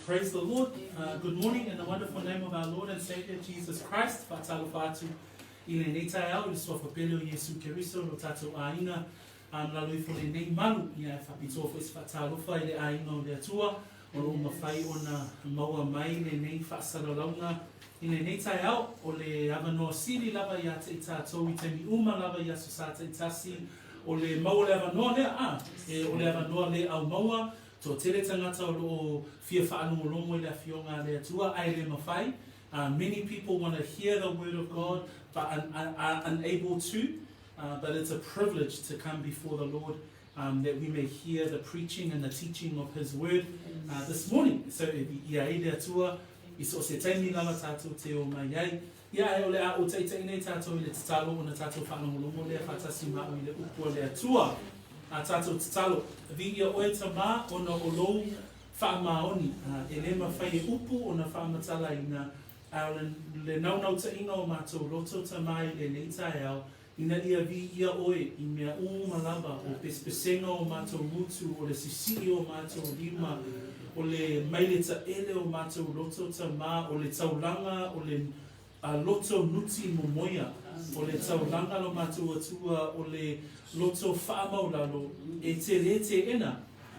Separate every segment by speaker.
Speaker 1: Praise the Lord. Good morning in the wonderful name of our Lord and Saviour Jesus Christ. Faatalofa atu i lenei taeao i le suafa pele o Iesu Keriso lo tatou aiga a ma lalo ifo lenei malu ia e faapitoa foi se faatalofa i le aiga o le Atua o lo o mafai ona maua mai lenei faasalalauga i lenei taeao. O le avanoa sili lava ia te i tatou i taimi uma lava i aso Sa taitasi o le maua le avanoa lea a e o le avanoa le aumaua Toatele tagata o lo o fia faalogologo i le Afioga a le Atua ae le mafai, Many people wanna hear the word of God but are unable to, but it's a privilege to come before the Lord that we may hear the preaching and the teaching of His word this morning. So e viia ai le Atua i so o se taimi lava tātou te o mai ai. Ia ae o le a ōtaitaʻi nei tātou i le tatalo ona tātou faalogologo lea faatasi ma au i le upu a le Atua. A tātou tatalo, Viia oe Tamā ona o lou faamaoni, ā, e le mawhai e upu ona faamatalaina, ae o le, le naunautaiga o mātou loto Tamā i lenei taeao, ina ia viia oe i mea uma lava, o pesepesega o mātou ngutu, o le sisii o mātou lima, o le maile taele o mātou loto Tamā, o le taulaga, o le loto nuti momoia, o le taulaga lo mātou Atua, o le loto faamaulalo, e te le teena.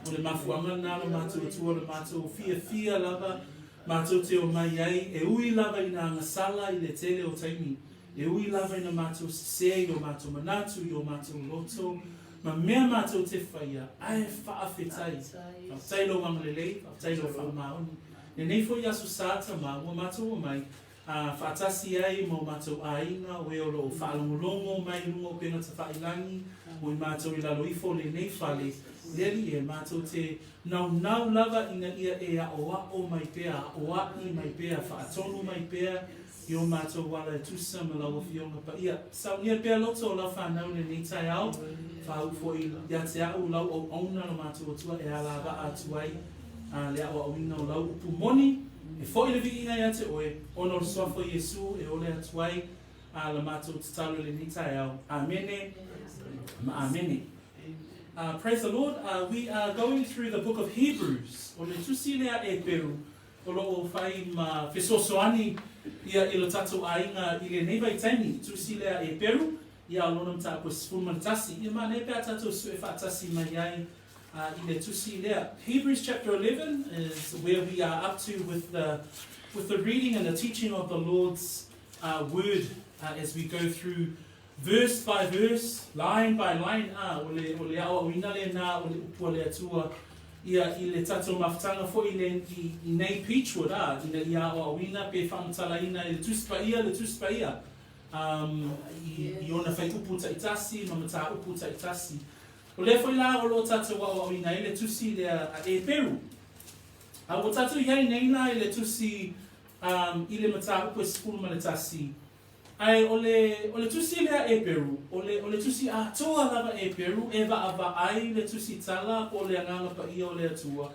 Speaker 1: O le mafuaaga lena lo mātou Atua, o le mātou fiafia lava, mātou te omai ai, e ui lava ina agasala i le tele o taimi. E ui lava ina mātou sesē i o mātou manatu, i o mātou loto, ma mea mātou te whaia, ae faafetai. Faafetai lou agalelei, faafetai lou faamaoni. Lenei foi aso Sa Tamā, ua mātou omai, ā, faatasi ai ma o mātou āinga, o e o lo o faalogologo mai i lunga o upega tawhailangi, o i mātou i lalo ifo o lenei fale, le Alii e, mātou te naunau lava ina ia e aʻoaʻo mai pea, aʻoaʻi mai pea, faatonu mai pea, I o mātou ala e tusa ma lau Afioga Paia. Saunia pea loto o lau whanau lenei taeao, whāu foi ia te a'u lau auauna lo mātou Atua e alava'a atu ai a le aʻoaʻoina o lau upu moni, e foʻi le viiga ia te oe, ona o le Suafa o Iesu e ole atu ai a la mātou tatalo i lenei taeao. Amene ma amene. Praise the Lord. We are going through the book of Hebrews. O le tusi lea Eperu O lo o whai ma fesoasoani ia i lo tatou aiga i lenei vaitaimi, tusi lea Eperu, ia o lona mataupu e 11, ia manaia pe a tatou sue faatasi mai ai i le tusi lea. Hebrews chapter 11 is where we are up to with the, with the reading and the teaching of the Lord's uh, word uh, as we go through verse by verse, line by line, ā, o le, o le aoaoina lēnā o le upu a le Atua, ia, i le tatou mafutaga foi le, i, i nei Peachwood, ā, ina ia aoaoina pe faamatalaina e le Tusi Paia le Tusi Paia, um, i, i ona whaiupu taitasi ma matāupu taitasi. O lea foi la o lo o tatou aoaoina ai le tusi lea a Eperu. A ua tatou i ai nei la i le tusi um, i le matāupu e 11, Ae o le, o le tusi lea Eperu, o le, o le tusi atoa lava Eperu e vaavaai le tusi tala po o le Agaga Paia o le Atua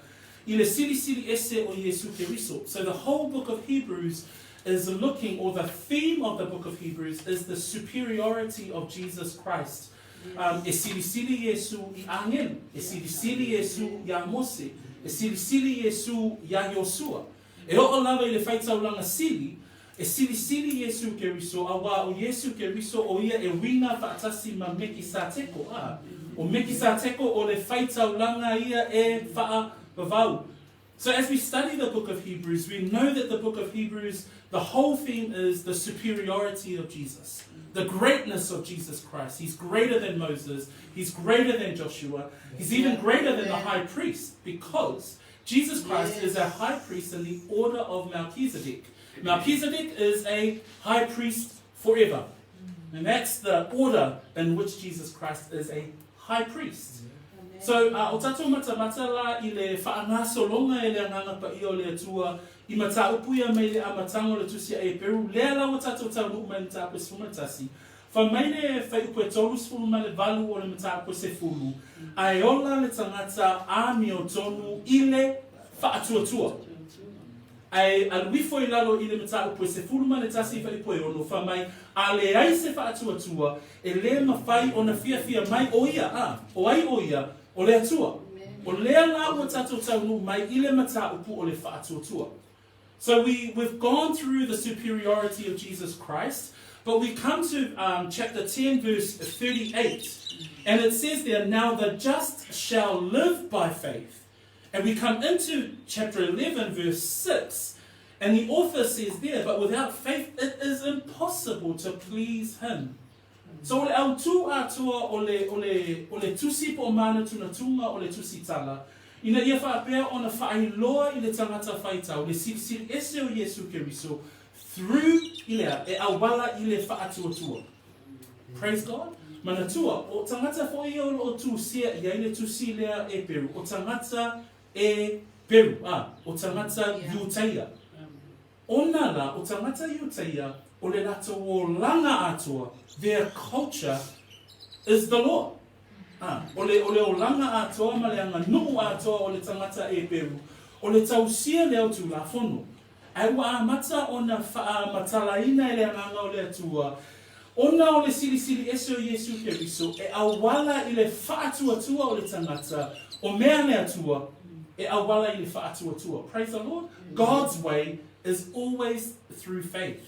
Speaker 1: i le silisili ese o Iesu Keriso. So the whole book of Hebrews is looking, or the theme of the book of Hebrews is the superiority of Jesus Christ. Um, e silisili Iesu i agelu, e silisili Iesu iā Mose, e silisili Iesu iā Iosua. E oo lava i le faitaulaga sili, E silisili Iesu Keriso, auā o Iesu Keriso o ia e uiga faatasi ma Mekisateko, ā, o Mekisateko o le faitaulaga ia e faavavau. So as we study the book of Hebrews, we know that the book of Hebrews, the whole theme is the superiority of Jesus, the greatness of Jesus Christ. He's greater than Moses, he's greater than Joshua, he's even greater than the high priest because Jesus Christ is a high priest in the order of Melchizedek. Melchizedek is a high priest forever. And that's the order in which Jesus Christ is a high priest. So, uh, o tatou matamata la i le whaangasolonga e le Agaga Paia o le Atua i mataupu ia mai le amataga o le Tusi a Eperu, lea la ua tatou taunuu mai le mataupu e 11. Fai mai le fuaiupu e 38 o le mataupu e 10, Ae ola le tagata amiotonu i le faatuatua. Ae alu ifo i lalo i le mataupu e 11 fuaiupu e 6, fai mai, A leai se faatuatua, e lē mafai ona fiafia mai o ia, ā, o ai o ia? O le Atua. O lea la ua tatou taunuu mai i le mataupu o le faatuatua. So we, we've gone through the superiority of Jesus Christ, but we come to um, chapter 10, verse 38, and it says there, Now the just shall live by faith. And we come into chapter 11, verse 6, and the author says there, But without faith it is impossible to please him. So o le autū atoa o le, o le, o le tusi po o mānatunatuga o le tusi tala, ina ia faapea ona faailoa i le tagata faitau le silisili ese o Iesu Keriso through i le a, e auala i le faatuatua. Praise God. Manatua, o tagata foi ia o lo o tusia i ai le tusi lea Eperu, o tagata Eperu, a, o tagata Iutaia. Ona la, o tagata Iutaia, o le latou olaga atoa, their culture is the law. A, o le, o le olaga atoa ma le aganuu atoa o le tagata Eperu, o le tausia lea o Tulafono. Ae ua amata ona faamatalaina e le Agaga o le Atua, ona o le silisili ese o Iesu Keriso e auala i le faatuatua o le tagata, o mea le Atua e auala i le faatuatua. Praise the Lord. God's way is always through faith.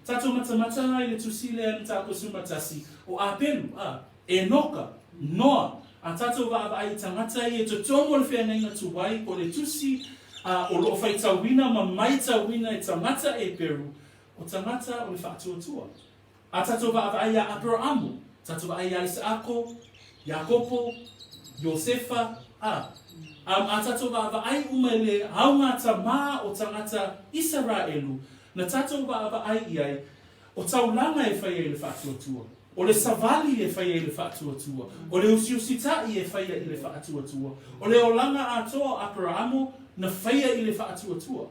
Speaker 1: Tatou matamata la i le tusi lea na tatou sumatasi o Apelu, a, Enoka, Noa, a tatou vaavaai i tagata ia i totonu o le feagaiga tuai o le tusi, a, o loo faitauina ma maitauina e tagata Eperu, o tagata o le faatuatua. A tatou vaavaai iā Aperaamu, tatou vaai iā Isaako, Iakopo, Iosefa, a, a, a tatou vaavaai uma i le aoga tamā o tagata Isaraelu, na tatou vaavaai i ai, o taulaga e fai ai le faatuatua, o le savali e fai ai le faatuatua, o le usiusitaʻi e faia i le faatuatua, o le olaga atoa o Aperaamu na faia i le faatuatua.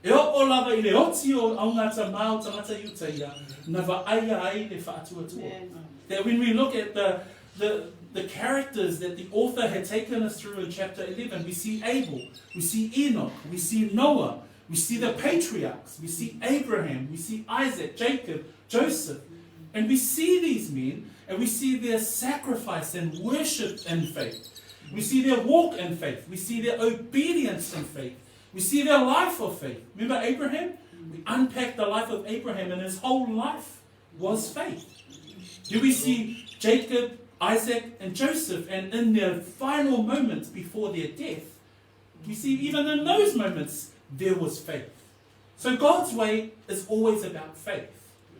Speaker 1: E oo lava i le oti o augatamā o tagata Iutaia na vaaia ai le faatuatua. That when we look at the, the, the characters that the author had taken us through in chapter 11, we see Abel, we see Enoch, we see Noah, we see the patriarchs, we see Abraham, we see Isaac, Jacob, Joseph. And we see these men and we see their sacrifice and worship in faith. We see their walk in faith. We see their obedience in faith. We see their life of faith. Remember Abraham? We unpacked the life of Abraham and his whole life was faith. Do we see Jacob, Isaac, and Joseph, and in their final moments before their death, we see even in those moments there was faith. So God's way is always about faith.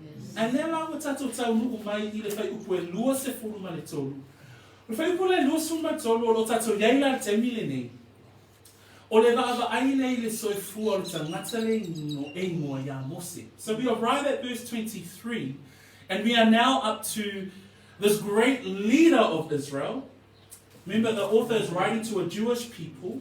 Speaker 1: Yes. And lea la ua tatou taunuu mai i le fuaiupu e 23. O le fuaiupu lea e 23 o lo o tatou i ai la i le taimi lenei, O le vaavaai lea i le soifua o le tagata le e igoa iā Mose. So we arrive at verse 23 and we are now up to this great leader of Israel. Remember the author is writing to a Jewish people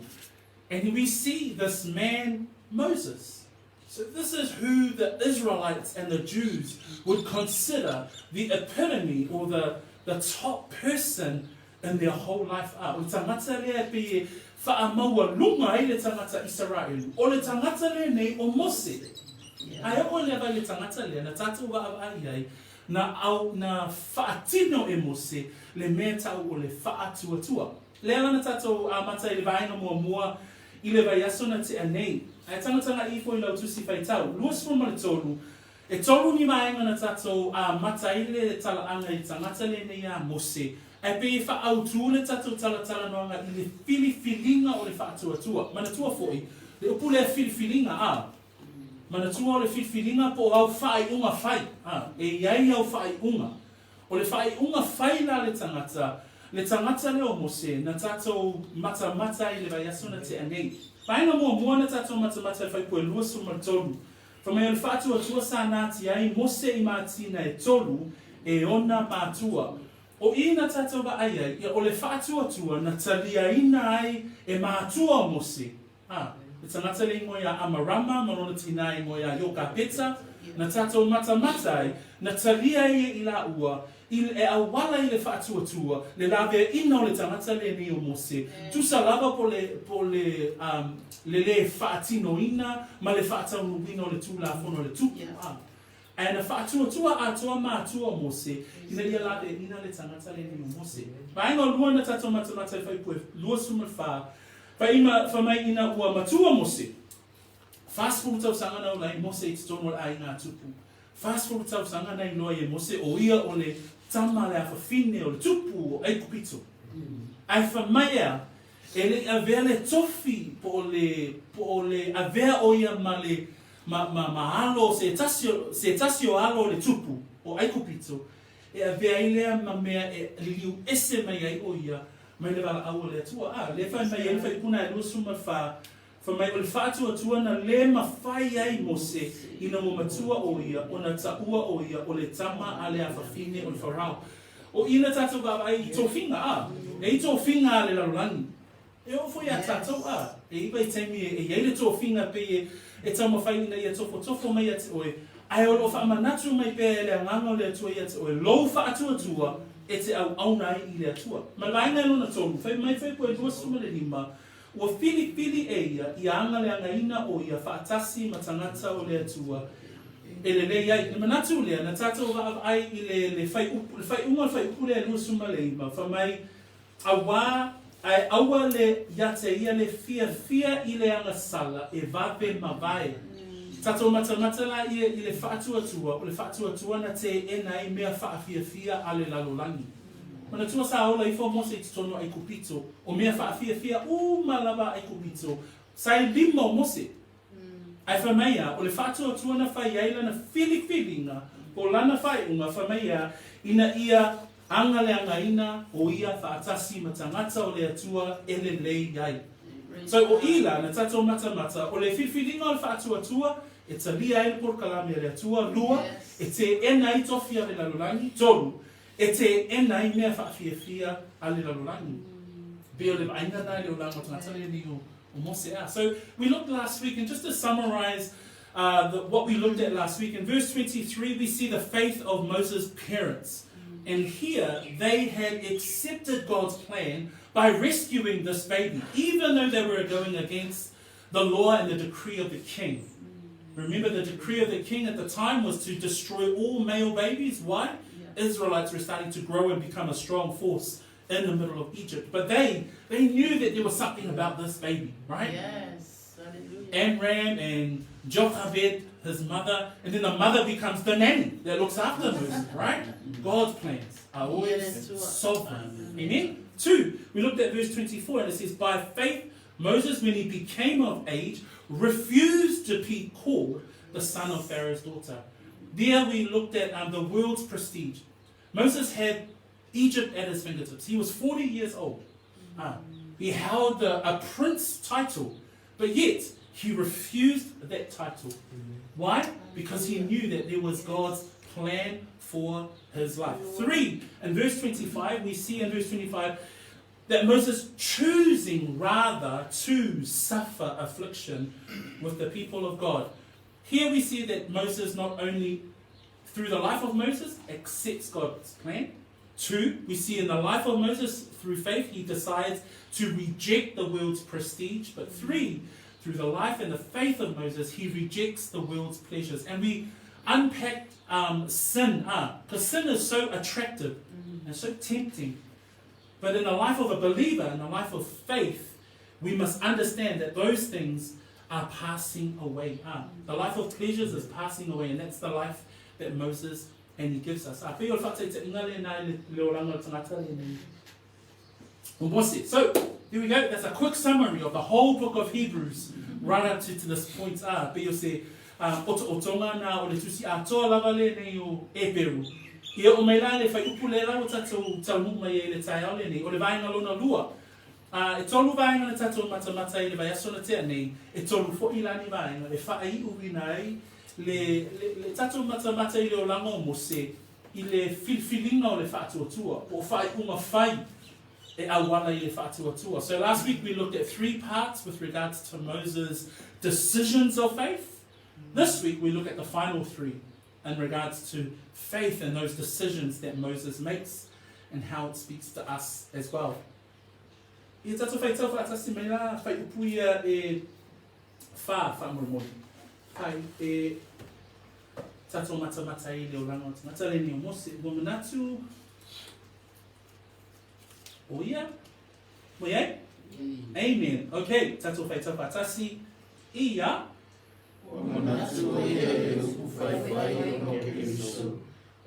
Speaker 1: and we see this man Moses. So this is who the Israelites and the Jews would consider the epitome or the, the top person in their whole life a, o le tagata lea e pei e faamaualuga ai le tagata Isaraelu, o le tagata lenei o Mose. Ae oo lava i le tagata lea na tatou vaavaai i ai, na au, na faatino e Mose le mea tau o le faatuatua. Lea la na tatou amata i le vaega muamua i le vaiaso na tea nei. Ae tagataga ifo i lau tusi faitau, 23, E tolu ni vaega na tatou amata ai le talaaga i tagata lenei a Mose, ae pei e faaautu le tatou talatalanoaga i le filifiliga o le faatuatua. Manatua foi, le upu lea filifiliga, a, manatua o le filifiliga po o au faaiuga fai, a, e i ai au faaiuga. O le faaiuga fai la le tagata, le tagata lea o Mose, na tatou matamata ai i le vaiaso na tea nei. Vaega muamua na tatou matamata i le fuaiupu e 23, Fai mai o le faatuatua sa natia ai Mose i matina e tolu e ona matua. O i na tatou vaai ai, ia o le faatuatua na taliaina ai e matua o Mose, a, le tagata le ingoa ia Amarama ma lona tinā ingoa ia Iokapeta, na tatou matamata ai, na talia ai e i laua, i e auala i le faatuatua, le laveaina o le tagata lenei o Mose, tusa lava po le, po le, um, le lē faatinoina ma le faataunuuina o le Tulafono a le Tupu. A. Ae na faatuatua atoa matua o Mose ina ia laveaiina le tagata lenei o Mose. Vaega o lua na tatou matamata i Fuaiupu e 24, Faima, fai mai ina ua matua Mose, 40 tausaga na ola ai Mose i totonu o le aiga a Tupu. 40 tausaga na iloa ai e Mose o ia o le tama a le afafine o le tupu o Aikupito. Ae fai mai e a? E le i avea le tofi po o le, po o le avea o ia ma le, ma, ma, ma alo o se tasi o, se tasi o alo o le tupu o Aikupito, e avea ai lea ma mea e liliu ese mai ai o ia mai le valaau a le Atua. A, lea e fai mai ai le Faipuna e 24, Fai mai o le faatuatua na lē mafai ai Mose ina ua matua o ia ona taua o ia o le tama a le afafine o le Farao. O i na tatou vaavaai i tofiga, a, e i tofiga a le lalolagi. E oo foi ia tatou, a, e i vaitaimi e i ai le tofiga pei e e taumafai ina ia tofotofo mai ia te oe, ae o lo o faamanatu mai pea e le Agaga o le Atua ia te oe lou faatuatua e te auauna ai i le Atua. Ma le vaega e lona tolu, fai mai Fuaiupu e 25, Ua filifili e ia ia agaleagaina o ia faatasi ma tagata o le Atua e lelei ai. Le manatu lea, na tatou vaavaai i le le fuaiupu, le faaiuga o le fuaiupu lea e 29, fai mai, Auā, ae aua le ia te ia le fiafia i le agasala e vave mavae. Tatou matamata la ia i le faatuatua, o le faatuatua na teena ai mea faafiafia a le lalolagi. Manatua sa ola ifo Mose i totonu o Aikupito, o mea faafiafia uma lava a Aikupito, sa i lima o Mose. Ae fai mai a, o le faatuatua na fai ai lana filifiliga po o lana faaiuga, fai mai a, ina ia agaleagaina o ia faatasi ma tagata o le Atua e lelei ai. So o i la, na tatou matamata, o le filifiliga o le faatuatua e talia ai le polokalame a le Atua, lua, e teena ai tofi a le lalolagi, tolu, E teena ai mea faafiafia a le lalolagi. Pei o le vaaiga lena i le olaga o tagata lenei o Mose. A. So we looked last week, and just to summarize uh, the, what we looked at last week, in verse 23 we see the faith of Moses' parents. And here they had accepted God's plan by rescuing this baby, even though they were going against the law and the decree of the king. Remember, the decree of the king at the time was to destroy all male babies. Why? Yeah. Israelites were starting to grow and become a strong force in the middle of Egypt. But they they knew that there was something about this baby, right?
Speaker 2: Yes. Hallelujah.
Speaker 1: Amram and Jochebed, his mother, and then the mother becomes the nanny that looks after Moses, right? God's plans are always sovereign. Amen? Two, we looked at verse 24 and it says, By faith, Moses, when he became of age, refused to be called the son of Pharaoh's daughter. There we looked at um, the world's prestige. Moses had Egypt at his fingertips. He was 40 years old. Uh, he held the, a prince title, but yet he refused that title. Why? Because he knew that there was God's plan for his life. Three, in verse 25, we see in verse 25 that Moses choosing rather to suffer affliction with the people of God. Here we see that Moses not only through the life of Moses accepts God's plan. Two, we see in the life of Moses, through faith, he decides to reject the world's prestige. But three, through the life and the faith of Moses, he rejects the world's pleasures. And we unpacked um, sin, because ah, sin is so attractive and so tempting. But in the life of a believer, in the life of faith, we must understand that those things are passing away. Ah, the life of pleasures is passing away, and that's the life that Moses and he gives us. A pei o le faataitaiga lena i le, le olaga o le tagata lenei o Mose. So, here we go. That's a quick summary of the whole book of Hebrews right up to, to this point. Ah, pei o se um, otootoga na o le tusi atoa lava lenei o Eperu. Ia oo mai la le fuaiupu lea la ua tatou taunuu mai ai i le taeao lenei, o le vaega lona lua. A, e tolu vaega na tatou matamata ai i le vaiaso na tea nei, e tolu foi la ni vaega e faaiuina ai le, le, le tatou matamata i le olaga o Mose i le filifiliga o le faatuatua, po o faaiuga fai e auala i le faatuatua. So last week we looked at three parts with regards to Moses' decisions of faith. This week we look at the final three in regards to faith and those decisions that Moses makes and how it speaks to us as well. Ia tatou faitau faatasi mai la, whaiupu ia e whā whaamolemole. Hai, e... tatou matamata ai i le olaga o le tagata lenei o Mose. Ua manatu o ia? Mo iai? Amen. Ok, tatou faitau faatasi. Ia.
Speaker 2: Ua manatu o ia i le upu faifai ona o Keriso,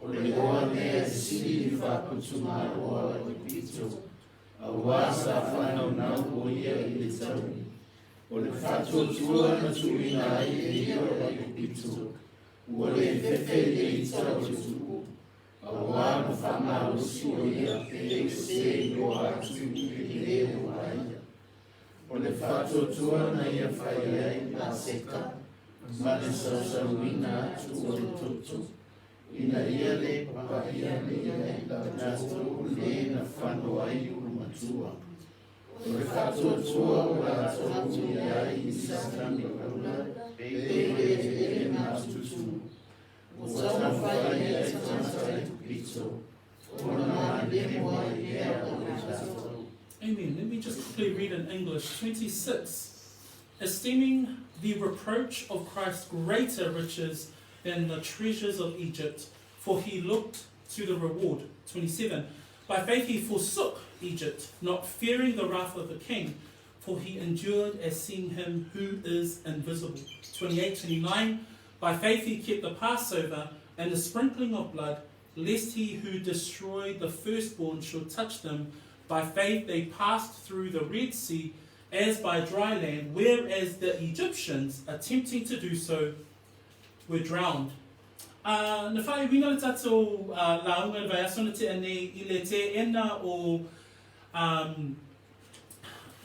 Speaker 2: o le oa lea e sili i faaputugaoa o Aikupito, auā sa faanaunau o ia i le taui. O le faatuatua na tuuina ai e ia o Aikupito, ua le fefe i le ita o le tupu, auā na faamalosi o ia e sesē loa atu i le lē o a ia. O le faatuatua na ia fai ai le Paseka ma le sausauina atu o le toto, ina ia le papaia nei ai latou lē na fano ai ulumatua. O le faatuatua ua latou i ai i Satani ula, pei le eleele matutu, ua taumafai ai tagata Aikupito, ona malemo ai lea o le latou.
Speaker 1: Amen. Let me just quickly read in English. 26. Esteeming the reproach of Christ greater riches than the treasures of Egypt, for he looked to the reward. 27. By faith he forsook Egypt, not fearing the wrath of the king, for he endured as seeing him who is invisible. 28, 29. By faith he kept the Passover and the sprinkling of blood, lest he who destroyed the firstborn should touch them. By faith they passed through the Red Sea as by dry land, whereas the Egyptians, attempting to do so, were drowned. Ā, na whaaiwina le tatou lauga i le vaiaso na tea nei i le teena o, um,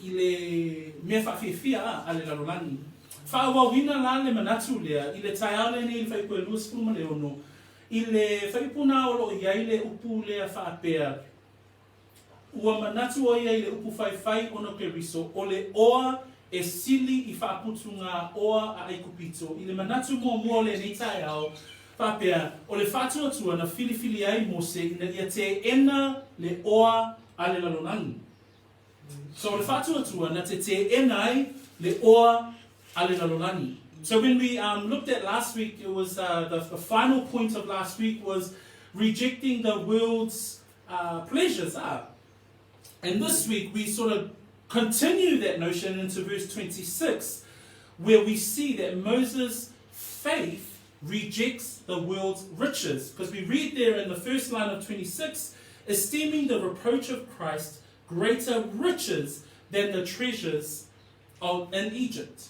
Speaker 1: i le mea whaafiafia a le lalolagi. Faaauauina la le manatu lea i le taeao lenei i le fuaiupu e 26, i le fuaiupu na o loo i ai le upu lea faapea, Ua manatu o ia i le upu faifai ona o Keriso, o le oa e sili i faaputuga oa a Aikupito. I le manatu muamua o lenei taeao, faapea, o le faatuatua na filifili ai Mose ina ia teena le oa a le lalolagi. So o le faatuatua na te teena ai le oa a le lalolagi. So when we um, looked at last week, it was uh, the, the final point of last week was rejecting the world's uh, pleasures are. And this week we sort of continue that notion into verse 26, where we see that Moses' faith rejects the world's riches. Because we read there in the first line of 26, esteeming the reproach of Christ greater riches than the treasures of, in Egypt.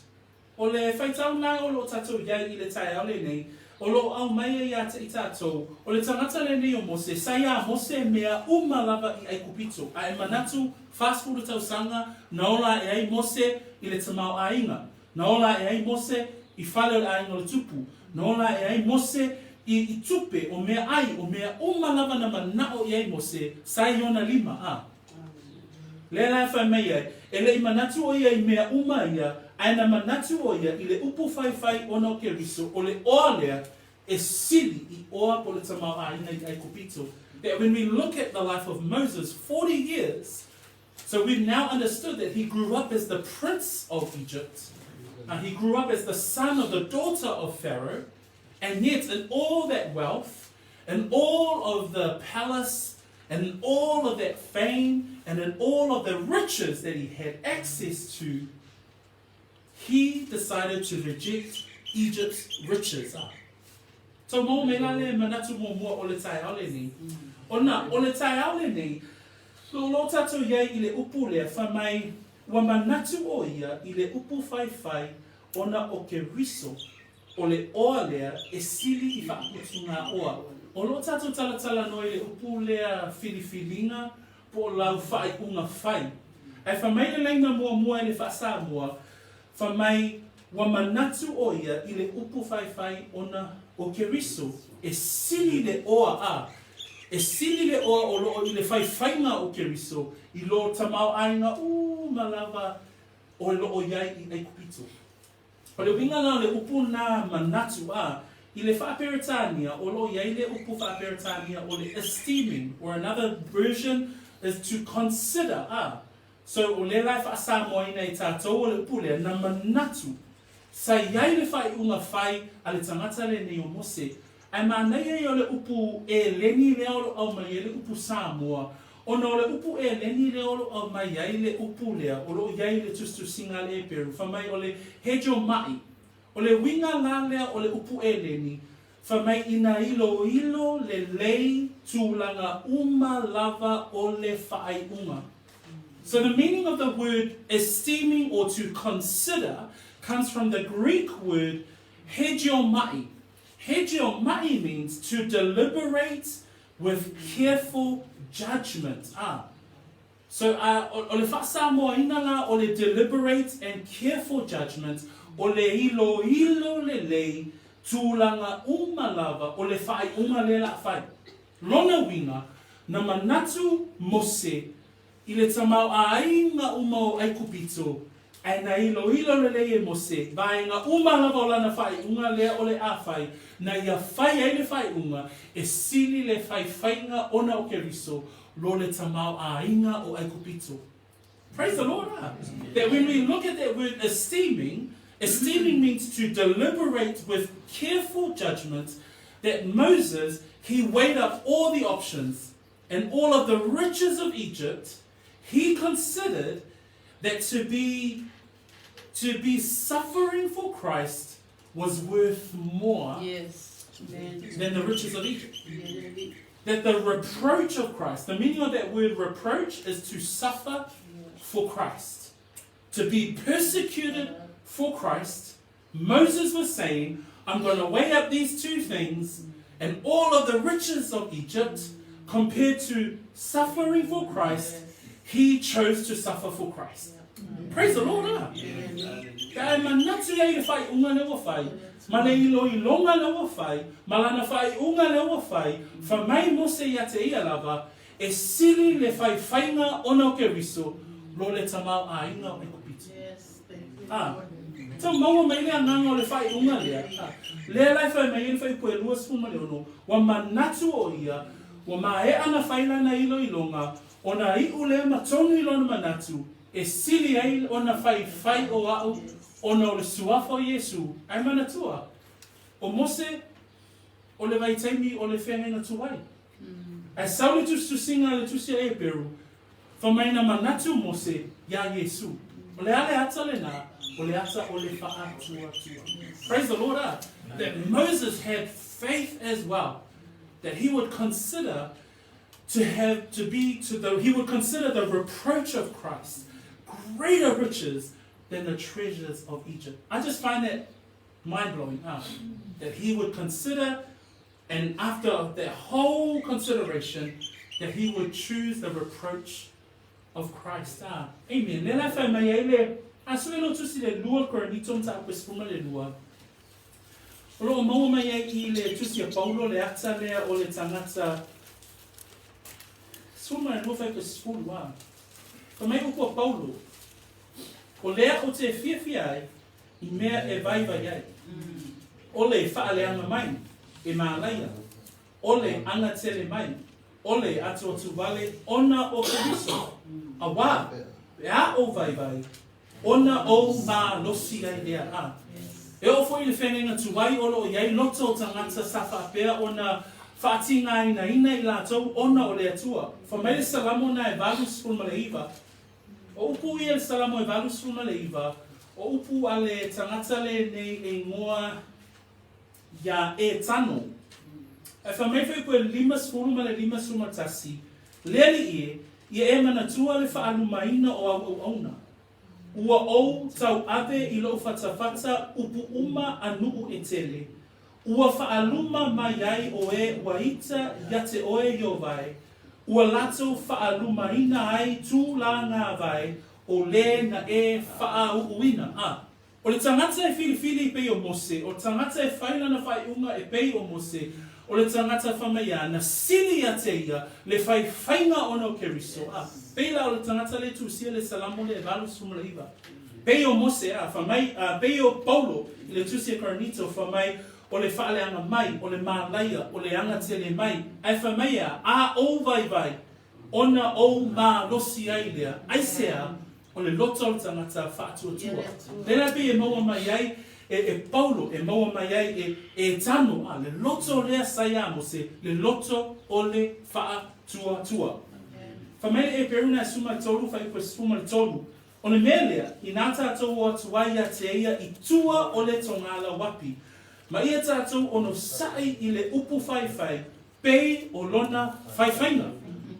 Speaker 1: O le faitau la o loo tatou iai i le taeao lenei, o loo aumaia ia te i tatou, o le tagata lenei o Mose, sa iā Mose mea uma lava i Aikupito, a e manatu, 40 tausaga, na ola ae ai Mose i le tamaoaiga, na ola ae ai Mose i fale o le aiga o le tupu, na ola ae ai Mose i i tupe, o mea ai, o mea uma lava na manao i ai Mose, sa i ona lima, a. Lea la e fai mai ai, e le i manatu o ia i mea uma ia, ae na manatu o ia i le upu faifai ona o Keriso, o le oa lea e sili i oa po o le tamaoaiga i Aikupito. That when we look at the life of Moses, 40 years, so we've now understood that he grew up as the prince of Egypt. Uh, he grew up as the son of the daughter of Pharaoh. And yet, in all that wealth, in all of the palace, and in all of that fame, and in all of the riches that he had access to, he decided to reject Egypt's riches. Ah. So mō me la le manatu muamua o le taeao lenei. Ona, o le taeao lenei, lo lo tātou iai i le upu lea, wha mai, ua manatu o ia i le upu whaiwhai ona o Keriso, O le oa lea e sili i faaputu ngā oa. O lo tatou talatala noa i le upu lea filifiliga po o lau faaiuga fai. Ae fai mai le laina muamua i le faa-Samoa, fai mai ua manatu o ia i le upu faifai ona o Keriso e sili le oa a e sili le oa o loo i le faifaiga o Keriso i lo tamaoaiga uma lava o loo iai i Aikupito. O le uiga la o le upu na manatu a, i le faa-Peretania, o lo o i ai le upu faa-Peretania o le esteeming, or another version is to consider, a. So, o lea la e faa-Samoaina e tatou o le upu lea, na manatu, sa i ai le faaiuga fai a le tagata lenei o Mose, Ae manaia ia o le upu Eleni lea o lo o aumai ai le upu Samoa, ona o le upu Eleni lea o lo o aumai ai le upu lea o lo o i ai i le tusitusiga a le Eperu, fai mai o le hegeomai. O le uiga la lea o le upu Eleni, fai mai ina iloilo lelei tulaga uma lava o le faaiuga. So the meaning of the word esteeming or to consider comes from the Greek word hegeomai. Hegeomai means to deliberate with careful judgment. Ah. So, uh, o, o le faasamoaina la o le deliberate and careful judgment, o le iloilo lelei tulaga uma lava o le faaiuga lea la a fai. Lona uiga, na manatu Mose i le tamaoaiga uma o Aikupito, ae na iloilo lelei e Mose vaega uma lava o lana faaiuga lea o le a fai, na ia fai ai le faaiuga e sili le faifaiga ona o Keriso lo le tamaoaiga o Aikupito. Praise the Lord, ah. That when we look at that word esteeming, esteeming means to deliberate with careful judgment that Moses, he weighed up all the options and all of the riches of Egypt, he considered that to be to be suffering for Christ was worth more
Speaker 3: Yes.
Speaker 1: than the riches of Egypt. That the reproach of Christ, the meaning of that word reproach is to suffer for Christ. To be persecuted for Christ. Moses was saying, I'm going to weigh up these two things and all of the riches of Egypt compared to suffering for Christ. He chose to suffer for Christ. Praise the Lord, ah. Ka e manatu ia i le faaiuga lea ua fai, ma le iloiloga lea ua fai, ma lana faaiuga lea ua fai, fai mai Mose ia te ia lava, e sili le faifaiga ona o Keriso, lo le tamaoaiga o Aikupito. Ah, tau maua mai le agaga o le faaiuga lea. Ah, lea la e fai mai ai le fuaiupu e 26, ua manatu o ia, ua maea na fai lana iloiloga, Ona iʻu lea ma tonu i lona manatu, e sili ai ona faifai o aʻu ona o le suafa o Iesū, ae manatua, ʻo Mose, o le vaitaimi o le feagaiga tuai. Ae sau le tusitusiga a le Tusi a Eperu, fai mai na manatu Mose iā Iesū. O le a le ata lenā? O le ata o le faatuatua. Praise the Lord, ah! That Moses had faith as well, that he would consider to have to be to the he would consider the reproach of Christ greater riches than the treasures of Egypt. I just find that mind blowing, huh? That he would consider and after that whole consideration, that he would choose the reproach of Christ. Ah, amen. Le la fai mai ai le a sue lo tusi le lua Korinito mataupu e 12. O lo o maua mai ai i le tusi a Paulo le ata lea o le tagata 12 fai pe 10 a. Fai mai upu a Paulo, O lea ou te fiafia ai i mea e vaivai ai, o le faaleaga mai e mālaia, o le agatele mai, o le atuatu wale ona o Keriso, auā, pe a ou vaivai, Ona ou malosi ai lea, ā, e oo foi i le feagaiga tuai o lo o i ai loto o tagata sa faapea ona faatigāinaina i latou ona o le Atua. Fai mai le Salamo na e 89, O upu ia i le Salamo e 89, o upu a le tagata lenei e igoa iā Etano. Ae fai mai foi koe 50 ma le 51, Le Alii e, ia e manatua le faalumaina o au auauna. Ua ou tauave i lou fatafata upu uma a nuu e tele. Ua faaluma mai ai oe ua ita ia te oe Iovae, ua latou faalumaina ai tūlāgāvae o le na e faauuina. A. O le tagata e filifili e pei o Mose, o le tagata e fai lana faaiuga e pei o Mose, o le tagata fai mai a, na sili ia te ia le faifaiga ona o Keriso, a, pei la o le tagata le tusia le Salamo le 89. Pei o Mose, a, fai mai, a, pei o Paulo i le tusi a Korinito, fai mai, o le faaleaga mai, o le mālaia, o le agatele mai, ae fai mai a, a ou vaivai, ona ou malosi ai lea, aisea, o le loto o le tagata faatuatua. Lea la pei e maua mai ai e, e Paulo e maua mai ai e Etano, a, le loto lea sa iā Mose, le loto o le faatuatua. Fai mai le Eperu na e suma tolu fuaiupu e 13, O le mea lea, inā tātou o atu ai ia te ia i tua o le togālauapi, ma ia tātou onosaʻi i le upu faifai pei o lona faifaiga.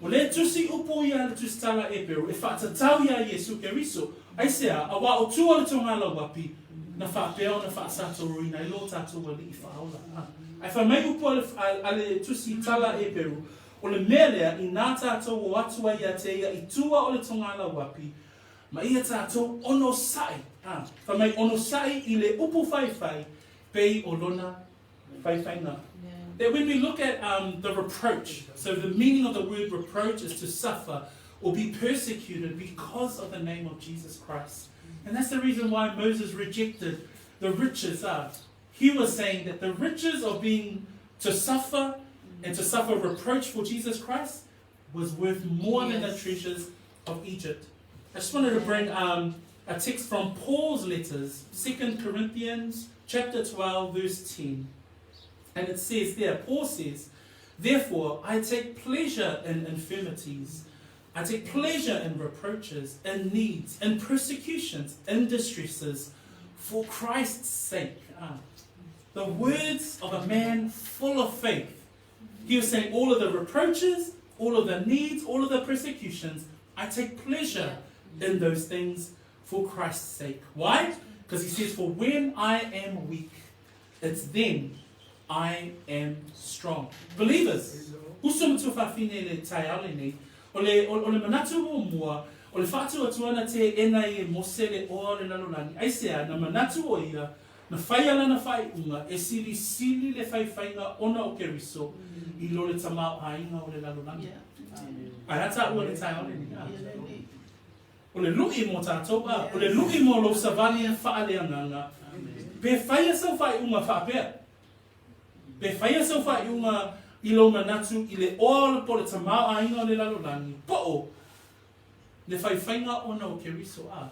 Speaker 1: O lea tusi upu ia a le Tusitala Eperu e faatatau iā Iesu Keriso, aisea, auā o tua o le togālauapi, na faapea ona faasatoroina ai lo tātou Alii Faaola. A. Ae fai mai upu a le, a, a le Tusi Tala Eperu, O le mea lea, inā tātou o atu ai ia te ia i tua o le togālauapi, ma ia tātou onosaʻi, ā, fai mai onosaʻi i le upu faifai pei o lona faifaiga. That when we look at um, the reproach, so the meaning of the word reproach is to suffer or be persecuted because of the name of Jesus Christ. And that's the reason why Moses rejected the riches. He was saying that the riches of being to suffer and to suffer reproach for Jesus Christ was worth more than the treasures of Egypt. I just wanted to bring um, a text from Paul's letters, 2 Corinthians chapter 12, verse 10. And it says there, Paul says, Therefore I take pleasure in infirmities, I take pleasure in reproaches, in needs, in persecutions, in distresses, for Christ's sake. Ah. The words of a man full of faith. He was saying all of the reproaches, all of the needs, all of the persecutions, I take pleasure in those things for Christ's sake. Why? Because he says, For when I am weak, it's then I am strong. Believers, uso ma tuafafine le taeao lenei, o le, o, o le manatu muamua, o le faatuatuana te ena i e Mose le oa o le lalolagi, aisea, na manatu o ia, na whai ala na whaiunga, e silisili le whaiwhainga ona o Keriso, i lo le tamaoaiga o le lalolagi. Ai a tāua le taeao lenei, a. O le luʻi mo tātou, a, o le luʻi mo lou savali faaleagaga, pe faia sau faaiuga faapea, pe faia sau faaiuga i lou manatu i le oa o le po o le tamaoaiga o le lalolagi, po o le faifaiga ona o Keriso, a,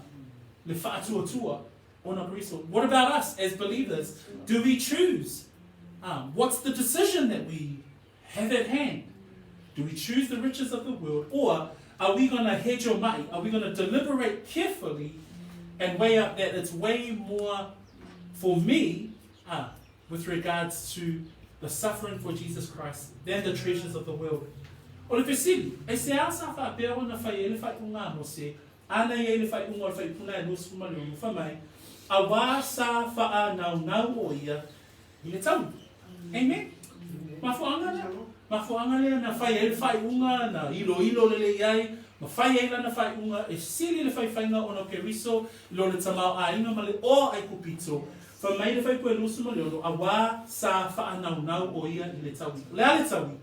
Speaker 1: le faatuatua ona o Keriso. What about us as believers? Do we choose? What's the decision that we have at hand? Do we choose the riches of the world or are we going to hedge your money? Are we going to deliberate carefully and weigh up that it's way more for me with regards to the suffering for Jesus Christ than the treasures of the world? O le fesili, e se a sa faapea ona fai ai le faaiuga a Mose, ana i ai le faaiuga o le faipuna e 26, fai mai, auā sa faanaunau o ia i le taui. Amen? Mafuaaga lea. Mafuaaga lea na fai ai le faaiuga, na iloilo lelei ai, ma fai ai lana faaiuga e sili le faifaiga ona o Keriso i lo le tamaoaiga ma le oa Aikupito. Fai mai le fuaiupu e 26, auā sa faanaunau o ia i le taui. O le a le taui?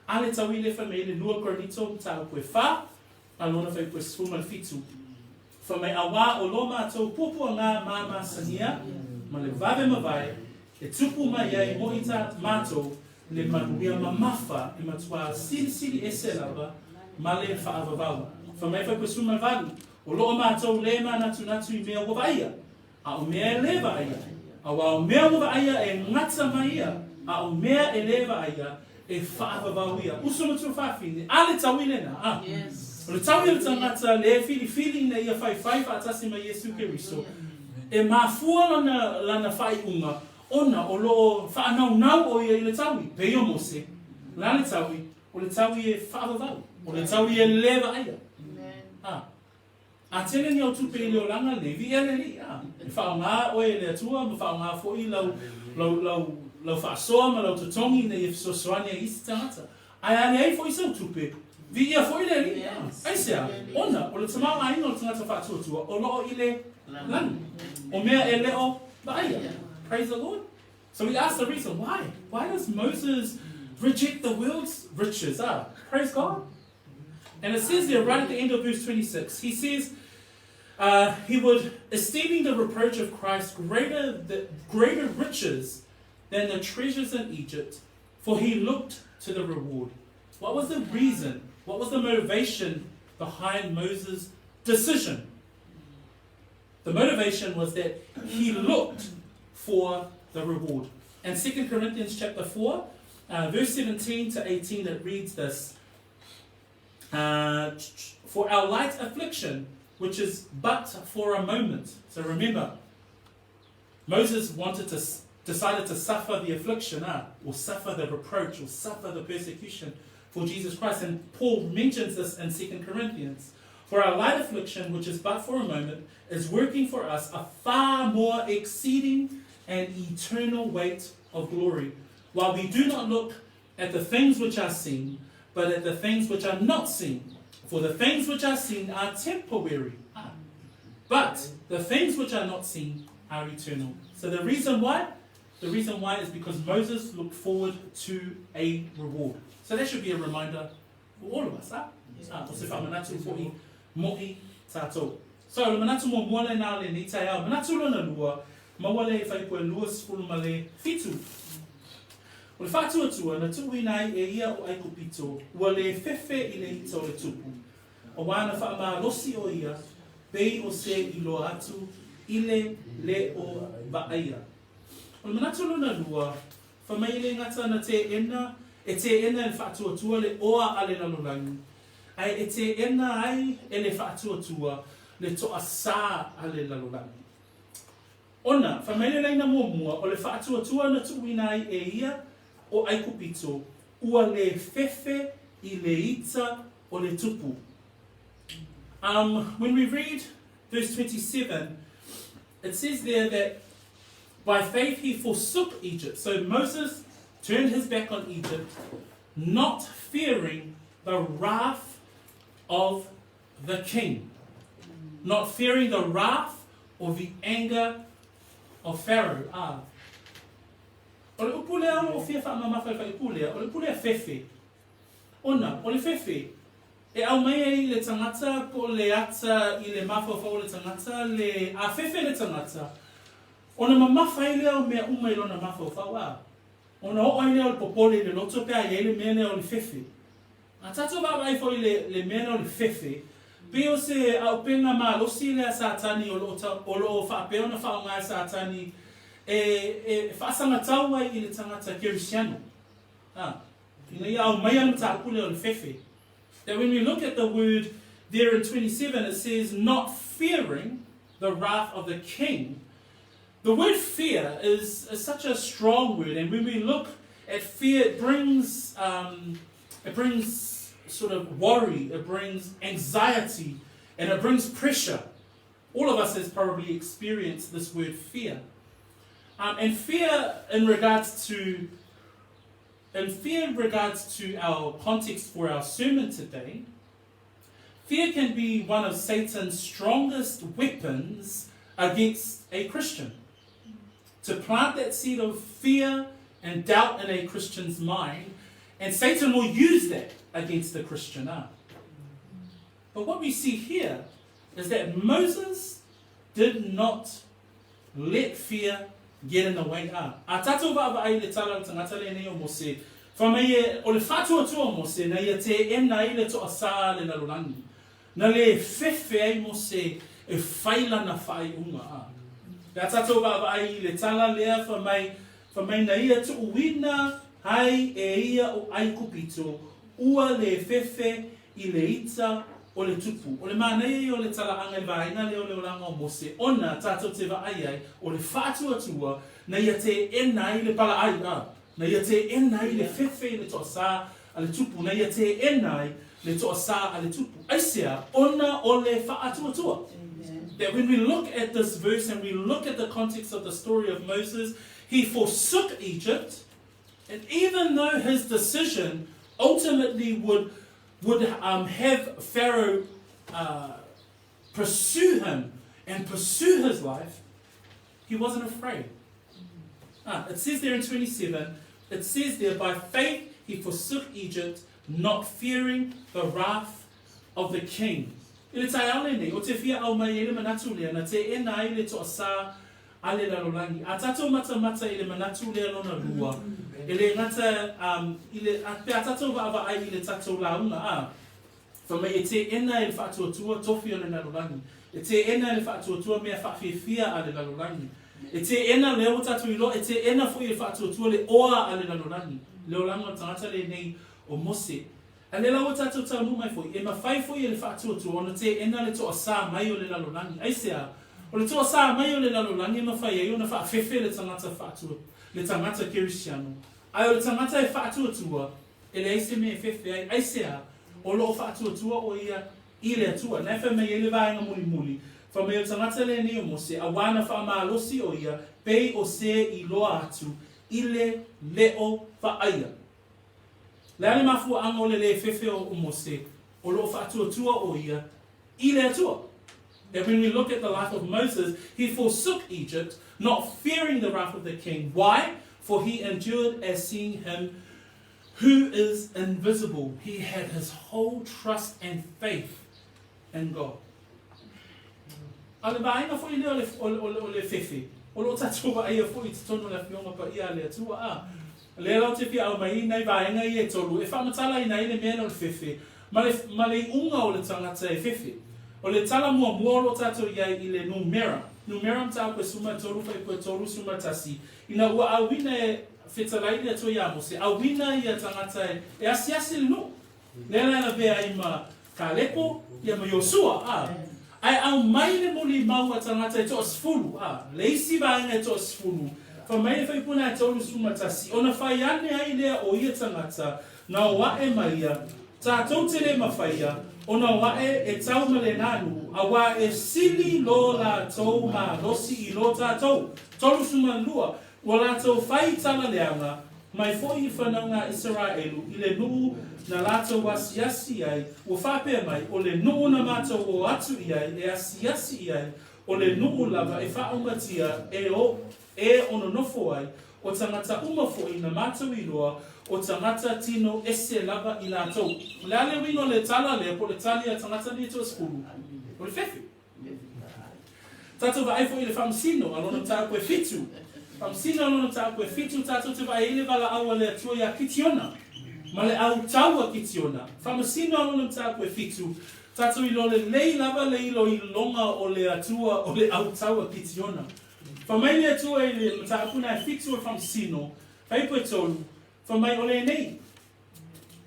Speaker 1: A le taui lea fai mai ai le 2 Korinito mataupu e 4, a lona fuaiupu e 17. Fai mai, Auā o lo mātou puapuaga māmāsangia ma le vave mavae e tupu mai ai mo i tā mātou le manuia mamafa e matuā silisili ese lava ma le faavavau. Fai mai fuaiupu e 18, O loo mātou lē mānatunatu i mea ua vaaia, a o mea e lē vaaia, auā o mea ua vaaia e gata mai ia, a o mea e lē vaaia e faavavau ia. Uso ma tuafafine, a le taui lena, a. O le taui o le tagata le filifili ina ia faifai faatasi ma Iesu Keriso, e mafua lana, lana faaiuga ona o lo o faanaunau o ia i le taui, pei o Mose, la le taui, o le taui e faavavau, o le taui e le vaaia. A. A tele ni au tupe i le olaga lenei, viia le Alii, a. E faaaoga oe e le Atua ma faaaoga foi lau, lau, lau, lau faasoa ma lau totogi ina ia fesoasoani ai i isi tagata. Ae a leai foi sau tupe, viia foi le Alii, a. Aisea? Ona o le tamaoaiga o le tagata faatuatua o lo o i le lagi, o mea e le o vaaia. Praise the Lord. So we ask the reason why. Why does Moses reject the world's riches? Ah, praise God. And it says there, right at the end of verse 26, he says, he would, esteeming the reproach of Christ greater, the, greater riches than the treasures in Egypt, for he looked to the reward. What was the reason? What was the motivation behind Moses' decision? The motivation was that he looked for the reward. And 2 Corinthians chapter 4, verse 17 to 18, it reads this. For our light affliction, which is but for a moment. So remember, Moses wanted to decided to suffer the affliction, or suffer the reproach, or suffer the persecution for Jesus Christ. And Paul mentions this in 2 Corinthians. For our light affliction, which is but for a moment, is working for us a far more exceeding and eternal weight of glory. While we do not look at the things which are seen, but at the things which are not seen. For the things which are seen are temporary, but the things which are not seen are eternal. So the reason why? The reason why is because Moses looked forward to a reward. So that should be a reminder for all of us. Ah? Ah, o se faamanatu fo'i mo'i tātou. So, le manatu muamua lenā o lenei taeao, manatu lona lua, maua le fuaiupu e 27. O le faatuatua na tuuina ai e ia o Aikupito, ua le fefe i le ita o le tupu, auā na faamalosi o ia, pei o se i loa atu i le le o vaaia. O le manatu lona lua, fai mai e le gata na teena, e teena e le faatuatua le oa a le lalolagi, ae e teena ai e le faatuatua le toasā a le lalolagi. Ona, fai mai le laina muamua, o le faatuatua na tuuina ai e ia o Aikupito, ua le fefe i le ita o le tupu. When we read verse 27, it says there that by faith he forsook Egypt. So Moses turned his back on Egypt, not fearing the wrath of the king. Not fearing the wrath or the anger of Pharaoh. Ah. O le upu lea o lo o fia faamamafa i le fuaiupu lea, o le upu lea fefe. Ona, o le fefe, e aumai ai le tagata po o le ata i le mafaufau o le tagata, le a fefe le tagata, ona mamafa ai lea o mea uma i lona mafaufau, a, ona oo ai lea o le popole i le loto pe a i ai le mea lea o le fefe. A tatou vaavaai foi i le, le mea lea o le fefe, pei o se auupega malosi lea a Satani o lo o tau, o lo o faapea ona faaaoga e Satani e, e faasagatau ai i le tagata kerisiano. A, ina ia aumaia le mataupu lea o le fefe. That when we look at the word there in 27, it says, not fearing the wrath of the king. The word fear is, is such a strong word, and when we look at fear, it brings, it brings sort of worry, it brings anxiety, and it brings pressure. All of us has probably experienced this word fear. And fear in regards to in fear in regards to our context for our sermon today, fear can be one of Satan's strongest weapons against a Christian. To plant that seed of fear and doubt in a Christian's mind, and Satan will use that against the Christian. Ah. But what we see here is that Moses did not let fear get in the way a. A tatou vaavaai i le tala o le tagata lenei o Mose, fai mai e, o le faatuatua o Mose na ia teena ai le toasā a le lalolagi, na le fefe ai Mose e fai lana faaiuga a. Pe a tatou vaavaai i le tala lea fai mai, fai mai na ia tuuina ai e ia o Aikupito ua le fefe i le ita o le tupu. O le manaia ia o le talaaga i le vaega lea o le olaga o Mose, ona tatou te vaai ai, o le faatuatua, na ia teena ai le palaai, a, na ia teena ai le fefe i le toasā a le tupu, na ia teena ai le toasā a le tupu. Aisea? Ona o le faatuatua. That when we look at this verse and we look at the context of the story of Moses, he forsook Egypt, and even though his decision ultimately would, would have Pharaoh pursue him and pursue his life, he wasn't afraid. It says there in 27, it says there, by faith he forsook Egypt, not fearing the wrath of the king. I le taeao lenei, o te fia aumai ai le manatu lea, na teena ai le toasā a le lalolagi. A tatou matamata i le manatu lea lona lua, e le gata i le, a, pe a tatou vaavaai i le tatou lauga, a, fai mai e teena e le faatuatua tofi o le lalolagi, e teena e le faatuatua mea faafiafia a le lalolagi. E teena lea ua tatou iloa, e teena foi e le faatuatua le oa a le lalolagi, le olaga o le tagata lenei o Mose. A lea la ua tatou taunuu mai foi, e mafai foi e le faatuatua ona teena le toasā mai o le lalolagi. Aisea? O le toasā mai o le lalolagi e mafai ai ona faafefe le tagata faatua, le tagata kerisiano. Ae o le tagata e faatuatua, e leai se mea e fefe ai. Aisea? O lo o faatuatua o ia i le Atua. Na e fai mai ai le vaega mulimuli, fai mai o le tagata lenei o Mose, auā na faamalosi o ia pei o se iloa atu i le leo vaaia. Le a le mafuaaga o le lē fefe o Mose, o lo o faatuatua o ia i le Atua. That when we look at the life of Moses, he forsook Egypt, not fearing the wrath of the king. Why? For he endured as seeing him who is invisible. He had his whole trust and faith in God. A o le vaega foi lea o le, o le, o le, o le fefe, o lo o tatou vaaia foi i totonu o le Afioga Paia a le Atua. A lea la ou te fia aumai ai nai vaega ia e tolu e faamatalaina ai le mea lea o le fefe ma le, ma le iuga o le tagata e fefe. O le tala muamua o lo o tatou i ai i le Numera, Numera mataupu e 13 faipua 31, ina ua auina e fetalai le Atua iā Mose, auina ia tagata e, e asiasi le nuu. Lea la e lavea ai ma Kalepo, ia ma Iosua, a. Ae aumai le mulimau a tagata e toasefulu, a, le isi vaega e toasefulu, fai mai le faipuna e 31, ona fai ane ai lea o ia tagata, na o aʻe ma ia, tatou te le mafaia, ona o aʻe e tau ma lenā nuu, auā e sili lo latou malosi i lo tatou. 32, Ua latou fai tala leaga mai foi i fanauga a Isaraelu i le nuu na latou asiasi ai, ua faapea mai, O le nuu na matou o atu i ai e asiasi i ai, o le nuu lava e faaumatia e o e ononofo ai, o tagata uma foi na matou iloa, o tagata tino ese lava i latou. O le a le uiga o le tala lea po o le tali a tagata nei e toasefulu? O le fefe. Tatou vaai foi i le faamasino a lona mataupu e fitu. Faamasino a lona mataupu e fitu, tatou te vaai ai le valaau a le Atua iā Kitiona, ma le au tau a Kitiona. Faamasino a lona mataupu e fitu, tatou iloa lelei lava le iloiloga o le Atua o le au tau a Kitiona. Fai mai le Atua i le mataupu na e fitu o le faamasino, fuaiupu e tolu, fai mai o lenei,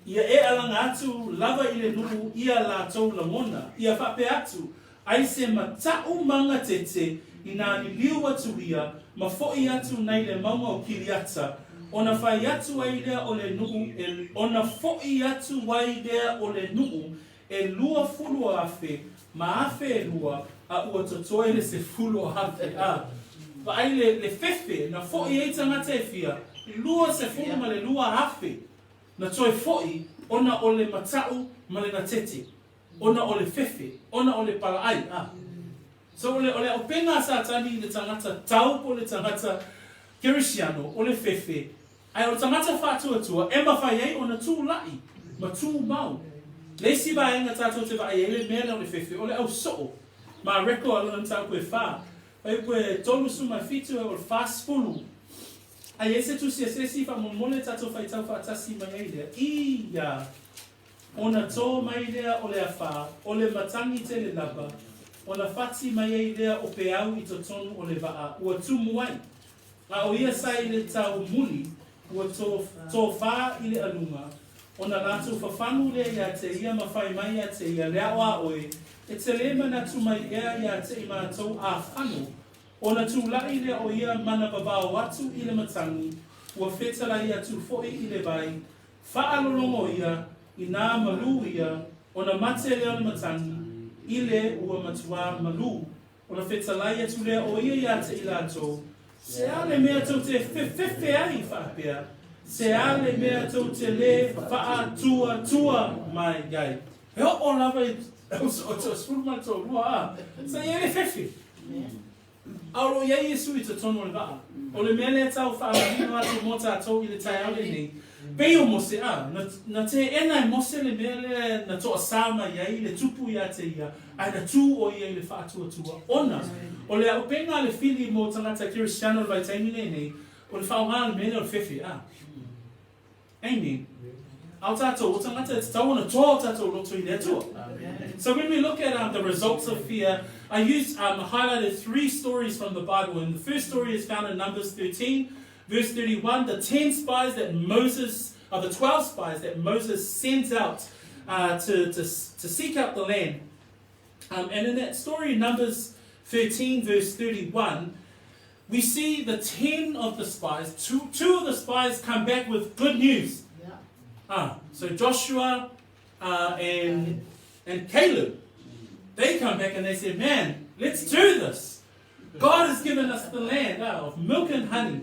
Speaker 1: Ia e alaga atu lava i le nuu ia latou lagona, ia faapea atu, Ai se mataʻu magatete inā liliu atu ia ma foʻi atu nai le mauga o Kiriata, ona fai atu ai lea o le nuu e, ona foʻi atu ai lea o le nuu e 20,000 ma 2000 a ua totoe le 10,000 a. Vaai le, le fefe na foʻi ai tagata e fia, 22,000 na toe foʻi ona o le mataʻu ma le gatete, ona o le fefe, ona o le palaʻai a. So o le, o le auupega a Satani i le tagata tau po o le tagata Kerisiano, o le fefe, Ae o le tagata faatuatua e mafai ai ona tulaʻi ma tumau. Le isi vaega tatou te vaai ai le mea lea o le fefe, o le au soo. Mareko a lona mataupu e fa, fuaiupu e 37 e o le 40. A i ai se tusi a se isi, faamolemole tatou faitau faatasi mai ai lea. Ia! Ona tō mai lea o le afā, o le matagi tele lava, ona whati mai ai lea o peau i totonu o le vaa, ua tumu ai. A o ia sa i le tau muli, ua tōfā i le aluga, ona latou fafanu lea iā te ia ma fai mai iā te ia, Le ao a oe, e te lē manatu mai ea iā te i matou āfano, ona tulaʻi lea o ia mana vavao atu i le matagi, ua fetalai atu foʻi i le vai, faalologo ia, inā malū ia, ona mate lea o le matagi, i le ua matuā malū. Ona fetalai atu lea o ia iā te i latou, Se a le mea tou te fefefe ai faapea? Se a le mea tou te lē faatuatua mai ai? E oo lava i o 12 a, sa i ai le fefe. A o lo o i ai Iesu i totonu o le vaa. O le mea lea tau faamanino atu mo tatou i le taeao lenei, pei o Mose, a, na, na teena e Mose le mea lea na toasā mai ai le tupu iā te ia, ae na tū ʻo ia i le faatuatua ona o le auupega a le fili mo tagata Kerisiano i le vaitaimi lenei, o le faaaoga o le mea lea o le fefe, a. Amen. A o tātou, o tangata e tatau ona toa o tātou loto i le Atua. So when we look at the results of fear, I used, highlighted three stories from the Bible. And the first story is found in Numbers 13, verse 31. The 10 spies that Moses, or the 12 spies that Moses sends out to seek out the land. And in that story, Numbers 13, verse 31, we see the 10 of the spies, two of the spies come back with good news. So Joshua and Caleb, they come back and they say, man, let's do this. God has given us the land of milk and honey.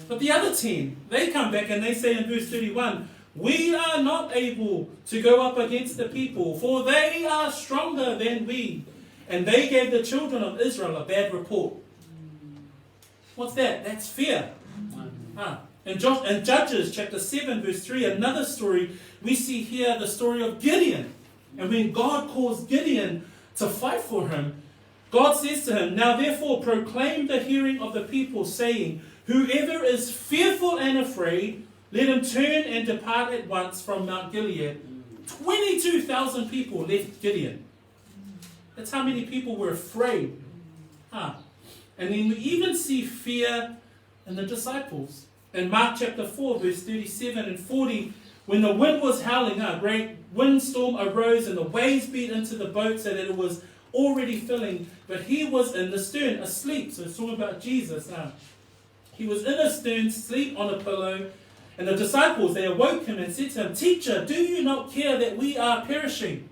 Speaker 1: But the other 10, they come back and they say in verse 31, we are not able to go up against the people, for they are stronger than we. And they gave the children of Israel a bad report. What's that? That's fear. In Judges chapter 7 verse 3, another story, we see here the story of Gideon. And when God calls Gideon to fight for him, God says to him, now therefore proclaim the hearing of the people, saying, whoever is fearful and afraid, let him turn and depart at once from Mount Gilead. 22,000 people left Gideon. That's how many people were afraid. And then we even see fear in the disciples. In Mark chapter 4, verse 37 and 40, when the wind was howling, a great windstorm arose and the waves beat into the boat so that it was already filling. But he was in the stern, asleep. So it's talking about Jesus. He was in the stern, asleep on a pillow. And the disciples, they awoke him and said to him, Teacher, do you not care that we are perishing?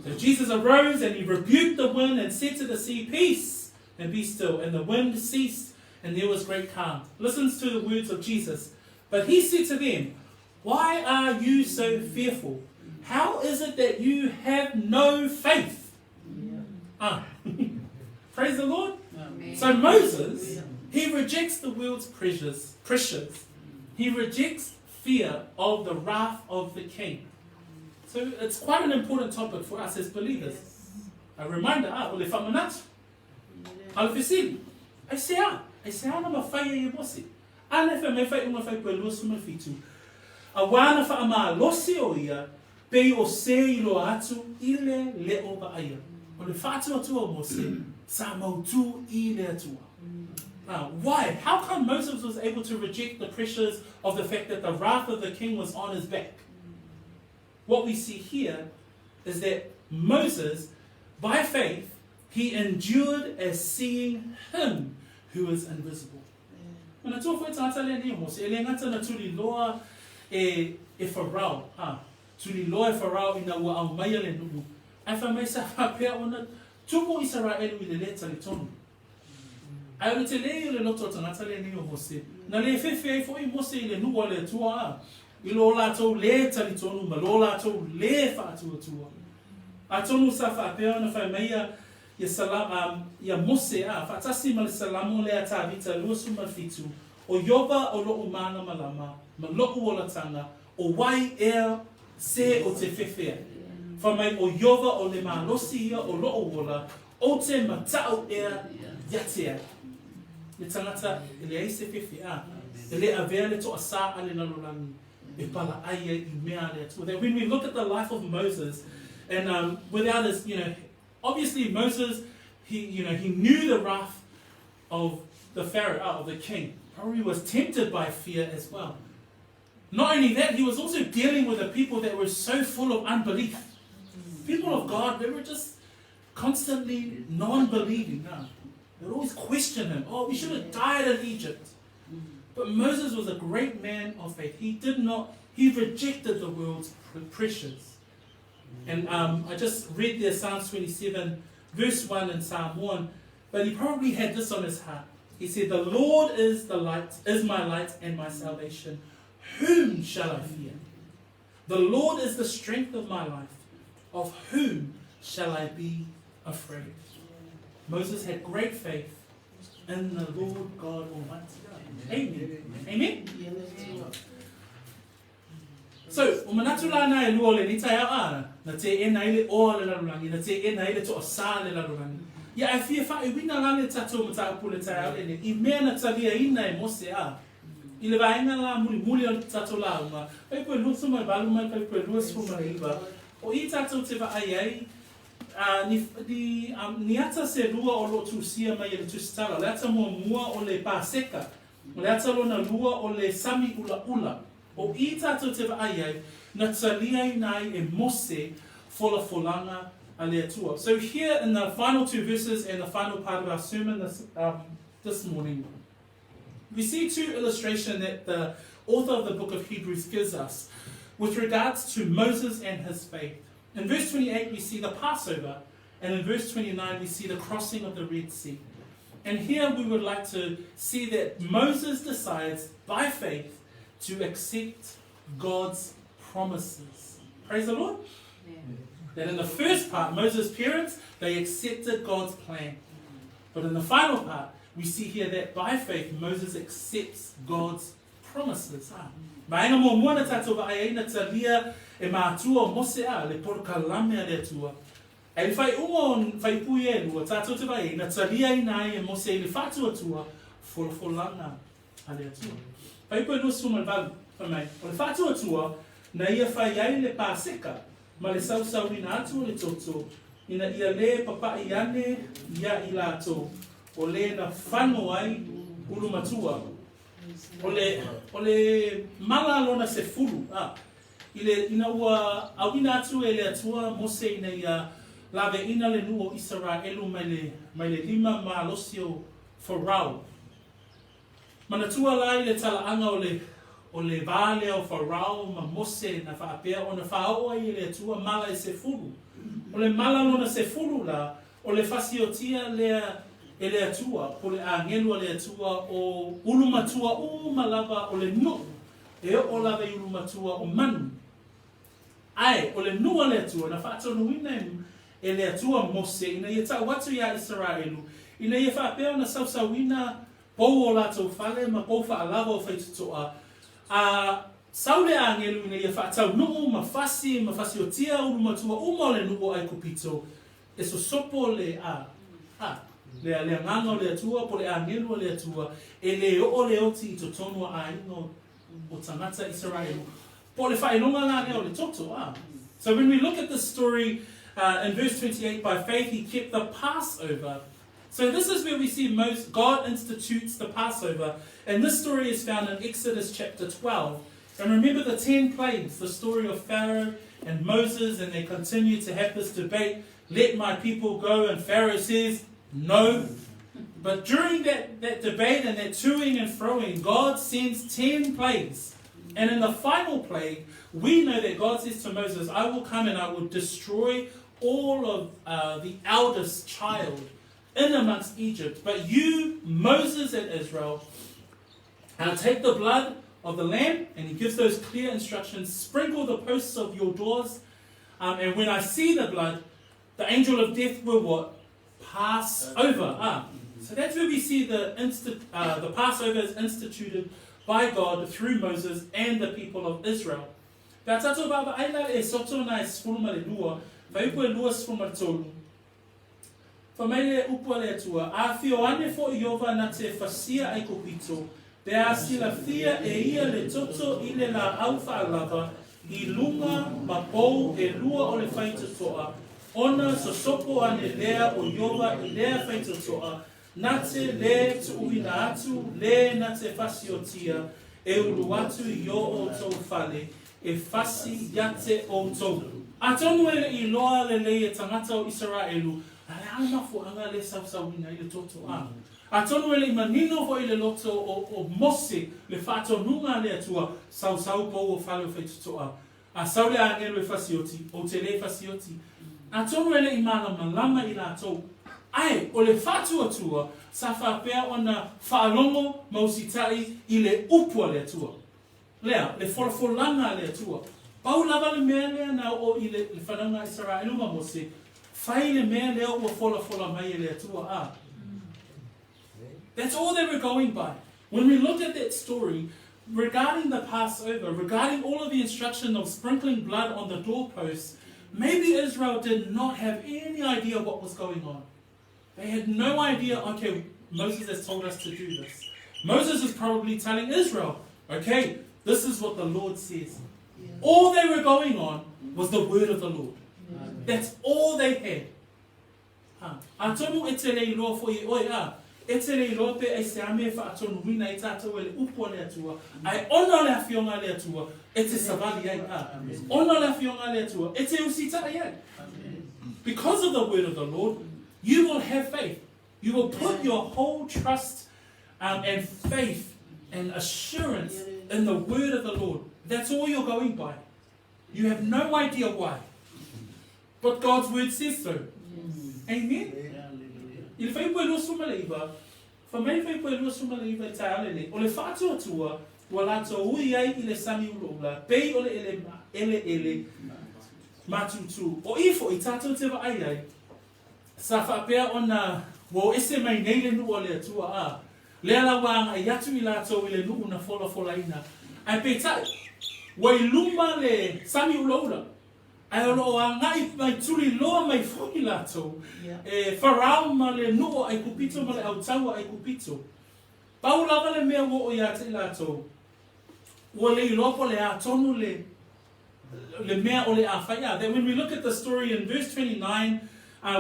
Speaker 1: So Jesus arose and he rebuked the wind and said to the sea, Peace, and be still. And the wind ceased, and there was great calm. Listens to the words of Jesus. But he said to them, Why are you so fearful? How is it that you have no faith? Yeah. Praise the Lord. Amen. So Moses, he rejects the world's pressures. He rejects fear of the wrath of the king. So it's quite an important topic for us as believers. Yes. A reminder, o le whamanatu. A le fesili, ai se a, ai se a na mawhai e Mose. A le wha me whai unga whai pue lua suma whitu. A wāna wha ama losi o ia, pei o se i loa atu, i le leo ba aia. O le whātua atua o Mose, sa mautu i le atua. Why? How come Moses was able to reject the pressures of the fact that the wrath of the king was on his back? What we see here is that Moses, by faith, he endured as seeing him who is invisible. Mana tua foe tangata le nei Mose, e le ngata na tuli loa e Farao. Tuli loa e Farao ina ua au maia le nuu. Ai wha mai sa whapea ona tupu Israelu i le le tali tonu. Ai o le te lei o le loto tangata le nei o Mose. Na le whewhe ai fo i Mose i le nuu a le atua. I lo lātou le tali tonu, ma lo lātou le whaatua tua. A tonu sa whaapea ona whai maia ia, salam, ia Mose a whaatasi ma le salamo le a tāvita luasu ma whitu, o Ioba o loo mana malama, ma loo o latanga, o wai ea se o te whewhea. Wha mai o Ioba o le malosi ia o loo ola, o te matau ea iatea. Le tangata e le ai se whewhea, e le avea le toa sa ale lalolangi, e pala ai e i mea le atua. That when we look at the life of Moses, and without his, you know, obviously Moses, he, you know, he knew the wrath of the Pharaoh, of the king. Probably was tempted by fear as well. Not only that, he was also dealing with a people that were so full of unbelief. People of God, they were just constantly non-believing. They would always question him. Oh, we should have died in Egypt. But Moses was a great man of faith. He did not, he rejected the world's pressures. And I just read there Psalms 27, verse 1 and Psalm 1, but he probably had this on his heart. He said, the Lord is the light, is my light and my salvation. Whom shall I fear? The Lord is the strength of my life. Of whom shall I be afraid? Moses had great faith in the Lord God Almighty. Amen. Amen. So, o manatu la na e lua le ni tai a na te e na ile oa le lalulangi, na te e na ile toa sa le lalulangi. Ia ai fia wha e wina la le tatou ma tāu pule tai au ene, i mea na talia ina e Mose a. I le vaega la mulimuli o le tatou lauga, fuaiupu e 28 ma le fuaiupu e 29, o i tatou te vaai ai, a, ni, ni, um, ni ata se lua o lo o tusia mai e le Tusitala. O le ata muamua o le Paseka, o le ata lona lua o le sami ulaula. O i tatou te vaai ai, na taliaina ai e Mose folafolaga a le Atua. So here in the final two verses and the final part of our sermon this, um, this morning, we see two illustrations that the author of the book of Hebrews gives us with regards to Moses and his faith. In verse 28, we see the Passover, and in verse 29, we see the crossing of the Red Sea. And here we would like to see that Moses decides by faith to accept God's promises. Praise the Lord. Yeah. That in the first part, Moses' parents, they accepted God's plan. But in the final part, we see here that by faith, Moses accepts God's promises. Ah. Vaega muamua na tatou vaai ai na talia e mātua o Mose a le polokalame a le Atua. Ae i le faaiuga o fuaiupu ia e lua, tatou te vaai ai na taliaina ai e Mose i le faatuatua folafolaga a le Atua. Fuaiupu e 28, fai mai, o le faatuatua na ia fai ai le Paseka ma le sausauina atu o le toto, ina ia lē papaʻi ane iā i latou, o lē na fano ai ulumatua. O le, o le mala lona sefulu, a, i le, ina ua auina atu e le Atua Mose ina ia laveina le nuu o Isaraelu mai le, mai le lima malosi o Farao. Manatua la i le talaaga o le, o le va lea o Farao ma Mose na faapea ona faaoo ai e le Atua mala e sefulu. O le mala lona sefulu la, o le fasiotia lea e le Atua, po le agelu a le Atua o ulumatua uma lava o le nuu, e oo lava i ulumatua o manu. Ae, o le nuu a le Atua, na faatonuina e, e le Atua Mose ina ia tau atu iā Isaraelu, ina ia faapea ona sausauina pou o latou fale ma pou faalava o faitotoa, a sau le agelu ina ia faataunuu ma fasi ma fasiotia ulumatua uma o le nuu o Aikupito, e sosopo le a, a, le, le agaga o le Atua po le agelu a le Atua, e lē oo le oti i totonu o aiga o, o tagata Isaraelu. Po o le faailoga la lea o le toto, a. So when we look at this story in verse 28, by faith he kept the Passover. So this is where we see most God institutes the Passover, and this story is found in Exodus chapter 12. And remember the 10 plagues, the story of Pharaoh and Moses, and they continue to have this debate, let my people go, and Pharaoh says, no. But during that, that debate and that toing and froing, God sends 10 plagues. And in the final plague, we know that God says to Moses, I will come and I will destroy all of the eldest child in amongst Egypt. But you, Moses and Israel, now take the blood of the lamb, and he gives those clear instructions, sprinkle the posts of your doors, and when I see the blood, the angel of death will what? Pass over. Ah. So that's where we see the, insti- the Passover is instituted by God through Moses and the people of Israel. Pe a tatou vaavaai la e soto na e 12, fuaiupu e 23, Fai mai le upu a le Atua, Afio ane foʻi Ieova na te fasia Aikupito, pe a silafia e ia le toto i le laau faalava i luga ma pou e lua o le faitotoa, ona sosopo ane lea o Ieova i lea faitotoa, na te lē tuuina atu lē na te fasiotia e ulu atu i o outou fale, e fasi ia te outou. Atonu e le i iloa lelei e tagata o Isaraelu a le a le mafuaaga lea e sausauina ai le toto a. Atonu e le i manino foi le loto o, o Mose le faatonuga a le Atua, sausau pou o fale o faitotoa, a sau le agelu e fasioti, ou te lē fasioti. Atonu e le i malamalama i latou, ae o le faatuatua sa faapea ona faalogo ma usitai i le upu a le Atua. Lea, le folafolaga a le Atua. Pau lava le mea lea na oo i le, le fanauga a Isaraelu ma Mose, fai le mea lea ua folafola mai e le Atua. A. That's all they were going by. When we look at that story, regarding the Passover, regarding all of the instruction of sprinkling blood on the doorposts, maybe Israel did not have any idea what was going on. They had no idea, okay, Moses has told us to do this. Moses is probably telling Israel, Okay, this is what the Lord says. All they were going on was the word of the Lord. That's all they had. Ha. Atonu e te le iloa foi e oe, a, e te le iloa pe aisea mea e faatonuina ai tatou e le upu a le Atua, ae ona o le Afioga a le Atua, e te savali ai, a, ona o le Afioga a le Atua, e te usitai ai. Because of the word of the Lord, you will have faith. You will put your whole trust and faith and assurance in the word of the Lord. That's all you're going by. You have no idea why. But God's word says so. Amen? I le fuaiupu e 29, fai mai le fuaiupu e 29 i le taeao lenei, o le faatuatua ua latou ui ai i le sami ulaula, pei o le ele, eleele matutu. O i foi tatou te vaai ai, sa faapea ona ua o ese mai nei le nuu a le Atua, a lea la ua agai atu i latou i le nuu na folafolaina. Ae peitai, ua i luma le sami ulaula, Ae o lo o agai mai tuliloa mai foi latou e Farao ma le nuu o Aikupito ma le autaua Aikupito. Pau lava le mea ua oo ia te i latou, ua le iloa po o le a tonu le le mea o le a fai a. That when we look at the story in verse 29,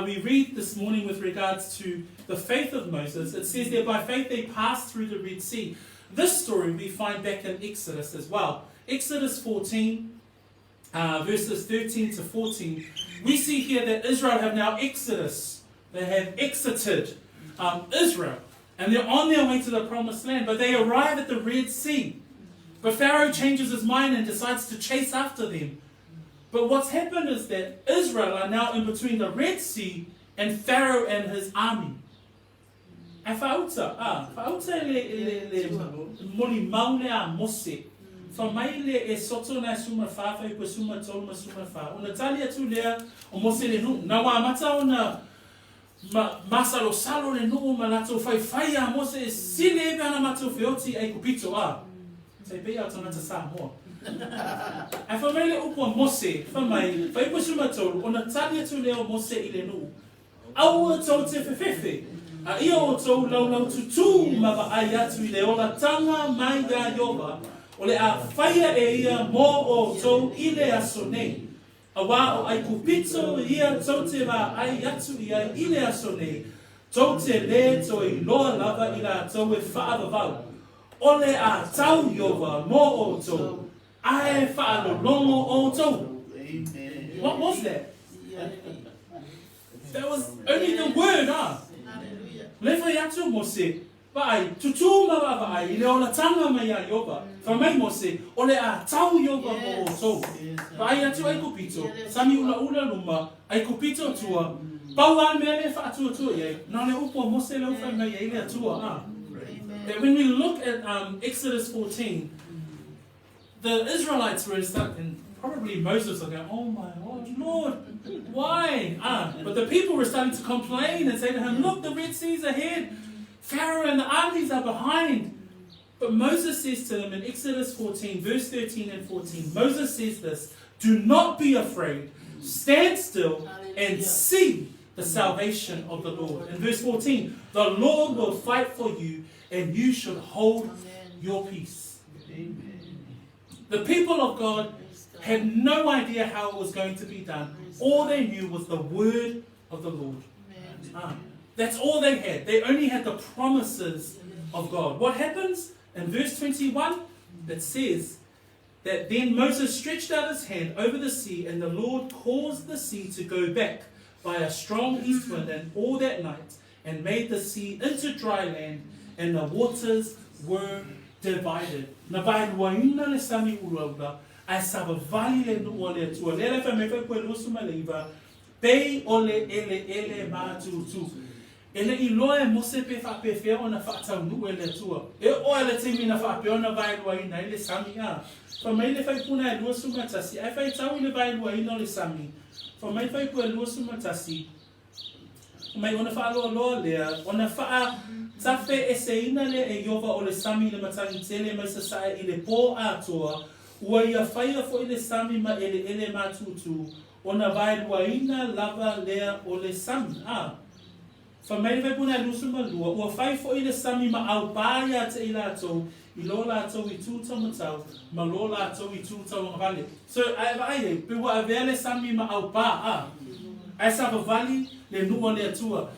Speaker 1: we read this morning with regards to the faith of Moses, it says there, by faith they passed through the Red Sea. This story we find back in Exodus as well. Exodus 14, verses 13 to 14, we see here that Israel have now exodus. They have exited Israel and they're on their way to the promised land, but they arrive at the Red Sea. But Pharaoh changes his mind and decides to chase after them. But what's happened is that Israel are now in between the Red Sea and Pharaoh and his army. Ae faauta, a, faauta e le, le, le molimau lea a Mose, Fa mai le e soto na e suma fa fai koe suma tolu ma suma fa. Ona tali atu lea o Mose i le nuu, na ua amata ona ma, masalosalo le nuu ma latou faifai a Mose e sili ai pe ana matou feoti ai kupito, a, tai pei a o tagata Samoa. Ae fa mai le upu a Mose, fa mai, fai koe suma tolu, ona tali atu lea o Mose i le nuu, Aua tou te whewhewhe, a ia o tou laulau tutū ma vaai atu i le olatanga mai iā Iowa, o le a whaia e ia mō outou i le aso nei. Auā o Aikupito ia tou te vaai atu i ai i le aso nei, tou te lē toe iloa lava i latou e faavavau. O le a tau Iowa mō outou, ae faalologo outou. What was that? That was only the word, ah. Le fai atu o Mose, Vaai, tutū ma vaavaai i le olatanga mai a Ioba. Fai mai Mose, O le a tau Ioba mo outou. Vaai atu Aikupito, sami ulaula luma, Aikupito tua, pau a le mea lea e faatuatua i ai, na o le upu a Mose lea ua fai mai ai le Atua, ah. That when we look at Exodus 14, the Israelites were stuck, and probably Moses was going, oh my God, Lord, why? But the people were starting to complain and say to him, look, the Red Sea's ahead. Pharaoh and the armies are behind. But Moses says to them in Exodus 14, verse 13 and 14, Moses says this, do not be afraid, stand still and see the salvation of the Lord. In verse 14, the Lord will fight for you and you should hold Amen. Your peace. Amen. The people of God had no idea how it was going to be done. All they knew was the word of the Lord. That's all they had. They only had the promises of God. What happens? In verse 21, it says that then Moses stretched out his hand over the sea, and the Lord caused the sea to go back by a strong east wind, and all that night, and made the sea into dry land, and the waters were divided. Na vaeluaina le sami ulaula, ae savavali le nuu a le Atua. Lea la e fai mai fai koe 29, pei o le eleele mātūtū. E le i loa e Mose pe faapefea ona faataunuu e le Atua. E oo ai le taimi na faapea ona vaeluaina ai le sami, a. Fai mai le faipuna e 21, ae faitau i le vaeluaina o le sami. Fai mai faipua e 21, Mai ona faaloaloa lea, ona faatafe eseina lea e Iova o le sami i le matagi tele mai sasae i le pō atoa, ua ia faia foi le sami ma eleele matutu, ona vaeluaina lava lea o le sami. A. Fai mai le Faipuna 22, Ua fai foi le sami ma aupā iā te i latou i lo latou itu taumatau ma lo latou itu tauagavale. So, a e vaai ai, pe ua avea le sami ma aupā, a? Ae savavali le nuu a le Atua.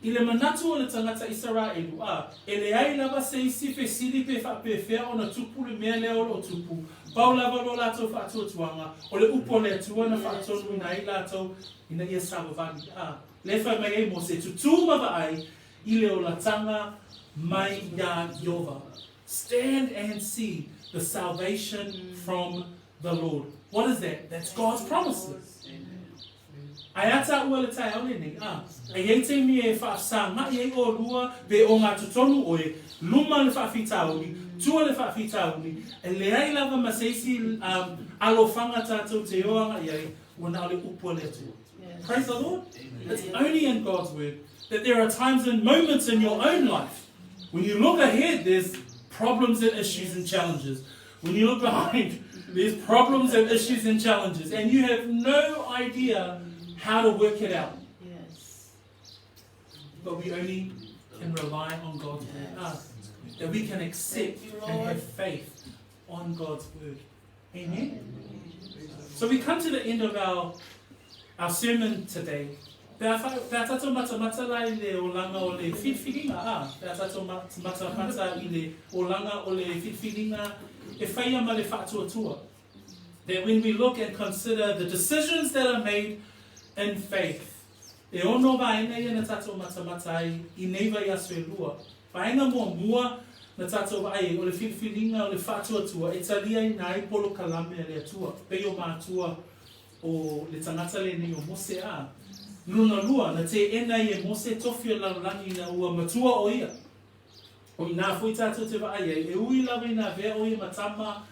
Speaker 1: I le manatu o le tagata Isaraelu, a, e leai lava se isi fesili pe faapefea ona tupu le mea lea o lo o tupu, pau lava lo latou faatuatuaga, o le upu a le Atua na faatonuina ai latou ina ia savavali, a. Lea e fai mai ai Mose, Tutū ma vaai i le olataga mai iā Ieova. Stand and see the salvation from the Lord. What is that? That's God's promises. Ae a tāua le taeao lenei, ā, e i ai taimi e whaasāngaʻi ai ʻolua pe o ngā totonu ʻoe, luma le faafitauli, tua le faafitauli, e leai lava ma se isi um, alofaga tātou te o agaʻi ai, ua na o le upu a le Atua. Praise the Lord. It's only in God's word that there are times and moments in your own life when you look ahead, there's problems and issues and challenges. When you look behind, there's problems and issues and challenges, and you have no idea how to work it out.
Speaker 3: Yes.
Speaker 1: But we only can rely on God's word. Ah, that we can accept
Speaker 3: Thank you,
Speaker 1: and
Speaker 3: Lord.
Speaker 1: have faith on God's word. Amen. So we come to the end of our our sermon today. Pe a wha, pe a tatou matamata la i le olaga o le filifiliga, a, pe a tatou matamata i le olaga o le filifiliga e faia ma le faatuatua. That when we look and consider the decisions that are made in faith, e ono vaega ia na tatou matamata ai i nei vaiaso e lua. Vaega muamua na tatou vaai ai, o le filifiliga o le faatuatua e taliaina ai polokalame a le Atua, pei o matua o le tagata lenei o Mose, a. Lona lua, na teena ai e Mose tofi o le lalolagi ina ua matua o ia. O inā foi tatou te vaai ai, e ui lava ina avea o ia ma tama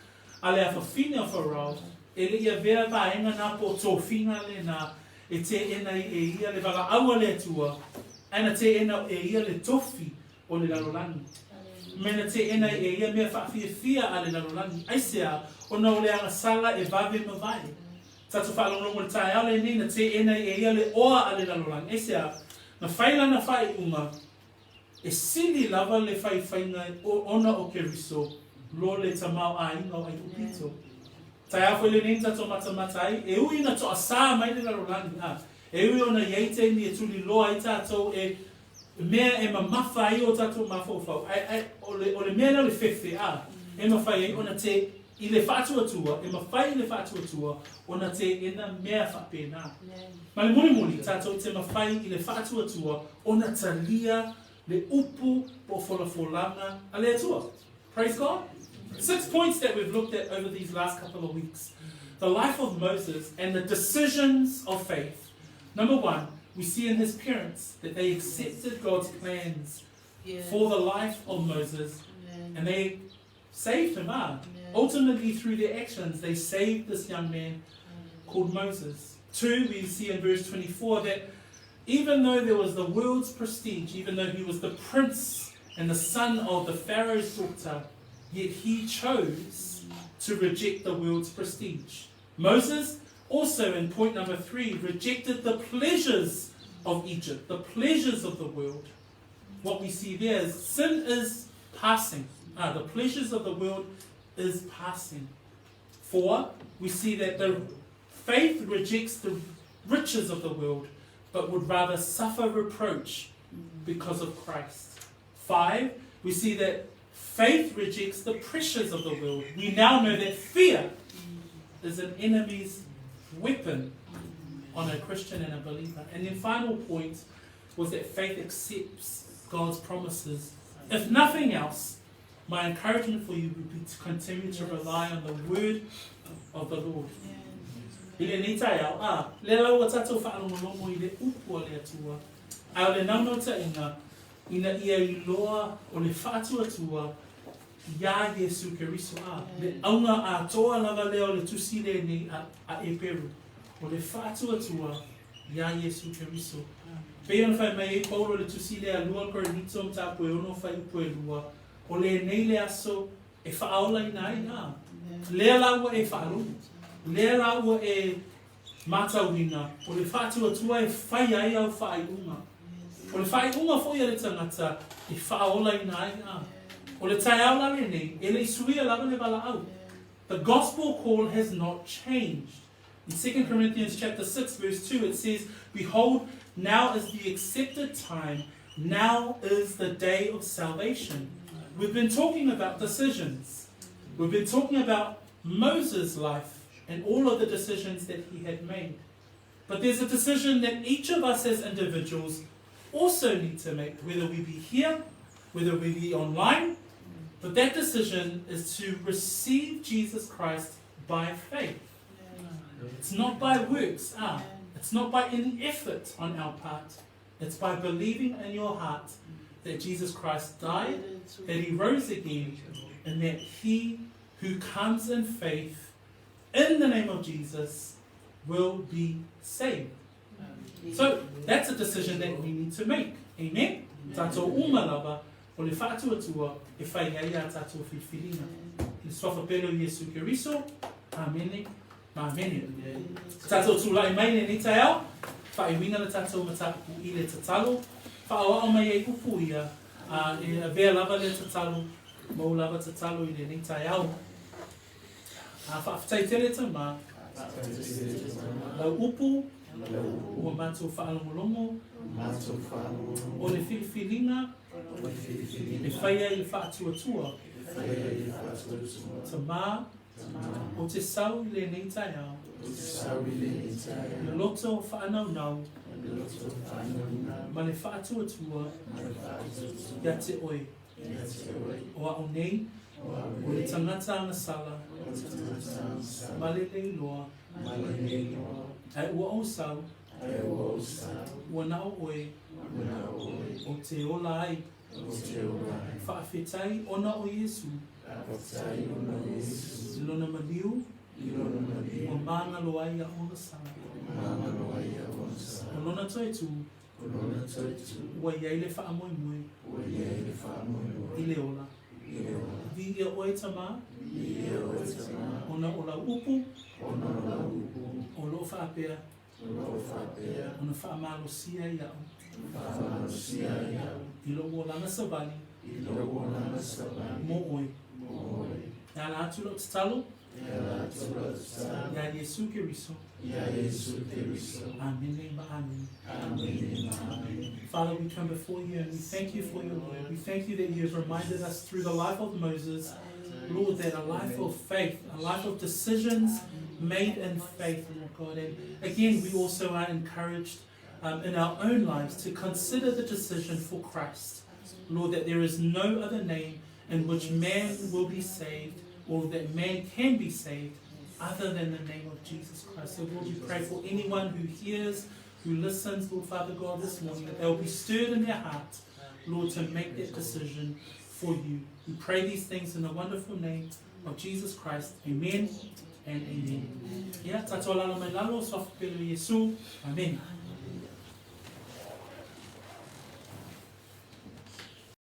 Speaker 1: a le afafine o Farao, e le i avea vaega na po o tofiga lena e teena ai e ia le valaau a le Atua, ae na teena e ia le tofi o le lalolagi. Me na teena ai e ia mea faafiafia a le lalolagi. Aisea? Ona o le agasala e vave mavae. Tatou faalogologo i le taeao lenei na teena ai e ia le oa a le lalolagi. Aisea? Na fai lana faaiuga e sili lava le faifaiga ona o Keriso lo le tamaoaiga o Aikupito. Taeao foi lenei na tatou matamata ai, e ui ina toasā mai le lalolagi, a e ui ona i ai taimi e tuliloa ai tatou e mea e mamafa ai o tatou mafaufau, ae, ae o le, o le mea lea o le fefe, a, e mafai ai ona te, i le faatuatua, e mafai i le faatuatua ona teena mea faapena. Ma le mulimuli, tatou te mafai i le faatuatua ona talia le upu po o folafolaga a le Atua. Praise God. Six points that we've looked at over these last couple of weeks. The life of Moses and the decisions of faith. Number one, we see in his parents that they accepted God's plans for the life of Moses and they saved him. Ah. Ultimately, through their actions, they saved this young man called Moses. Two, we see in verse 24 that even though there was the world's prestige, even though he was the prince and the son of the Pharaoh's daughter, yet he chose to reject the world's prestige. Moses also, in point number three, rejected the pleasures of Egypt, the pleasures of the world. What we see there is sin is passing. Ah, the pleasures of the world is passing. Four, we see that the faith rejects the riches of the world, but would rather suffer reproach because of Christ. Five, we see that faith rejects the pressures of the world. We now know that fear is an enemy's weapon on a Christian and a believer. And then final point was that faith accepts God's promises. If nothing else, my encouragement for you would be to continue to rely on the word of the Lord. I lenei taeao, a, lea la ua tatou faalogologo i le upu a le Atua, a o le naunautaiga ina ia iloa o le faatuatua iā Iesu Keriso, a, le auga atoa lava lea o le tusi lenei a, a Eperu, o le faatuatua iā Iesu Keriso. Pei ona fai mai ai Paulo i le tusi lea a 2 Korinito mataupu e 6 fuaiupu e 2, o lenei le aso e faaolaina ai, a, lea la ua e faalogo, lea la ua e matauina, o le faatuatua e fai ai au faaiuga. O le faaiuga foi a le tagata e faaolaina ai a. O le taeao la lenei, e le i suia lava le valaau. The gospel call has not changed. In 2 Corinthians chapter 6 verse 2 it says, "Behold, now is the accepted time, now is the day of salvation." We've been talking about decisions. We've been talking about Moses' life and all of the decisions that he had made. But there's a decision that each of us as individuals also need to make, whether we be here, whether we be online. But that decision is to receive Jesus Christ by faith. It's not by works, It's not by any effort on our part. It's by believing in your heart that Jesus Christ died, that he rose again, and that he who comes in faith in the name of Jesus will be saved. So that's a decision that we need to make. Amen? Tātou uma lava, o le faatuatua e fai ai a tātou filifiliga. I le suafa pele o Iesu Keriso, Amene ma Amene. Tātou tūlaʻi mai lenei taeao, faaiuina le tātou mataupu i le tatalo, faaoao mai ai upu ia, a e avea lava lea tatalo, mou lava tatalo i lenei taeao. A faafetai tele Tamā, lau upu ua matou faalogologo, o le filifiliga e fai ai le faatuatua, Tamā, o te sau i lenei taeao, le loto faanaunau ma le faatuatua ia te oe. O a'u nei, o le tagata agasala, ma le le iloa, ae ua ou sau, ua na o oe, ou te ola ai. Faafetai ona o Iesu, i lona maliu, ua magalo ai a'u agasala. O lona toe tu, Ua i ai le faamoemoe i le ola. Viia oe Tamā, ona o lau upu o loo faapea ona faamalosia ai a'u i lou olaga savali mo oe. E ala atu lau tatalo Ia Iesu Keriso. Amene ma amene. Father, we come before you and we thank you for your word. We thank you that you have reminded us through the life of Moses, Lord, that a life of faith, a life of decisions made in faith, Lord God. And again, we also are encouraged in our own lives to consider the decision for Christ. Lord, that there is no other name in which man will be saved or that man can be saved other than the name of Jesus Christ. So, Lord, we pray for anyone who hears, who listens, Lord Father God, this morning, that they will be stirred in their heart, Lord, to make that decision for you. We pray these things in the wonderful name of Jesus Christ. Amen and amen. Ia, tatou alala mai lalo, suafa pele o Iesu. Amen.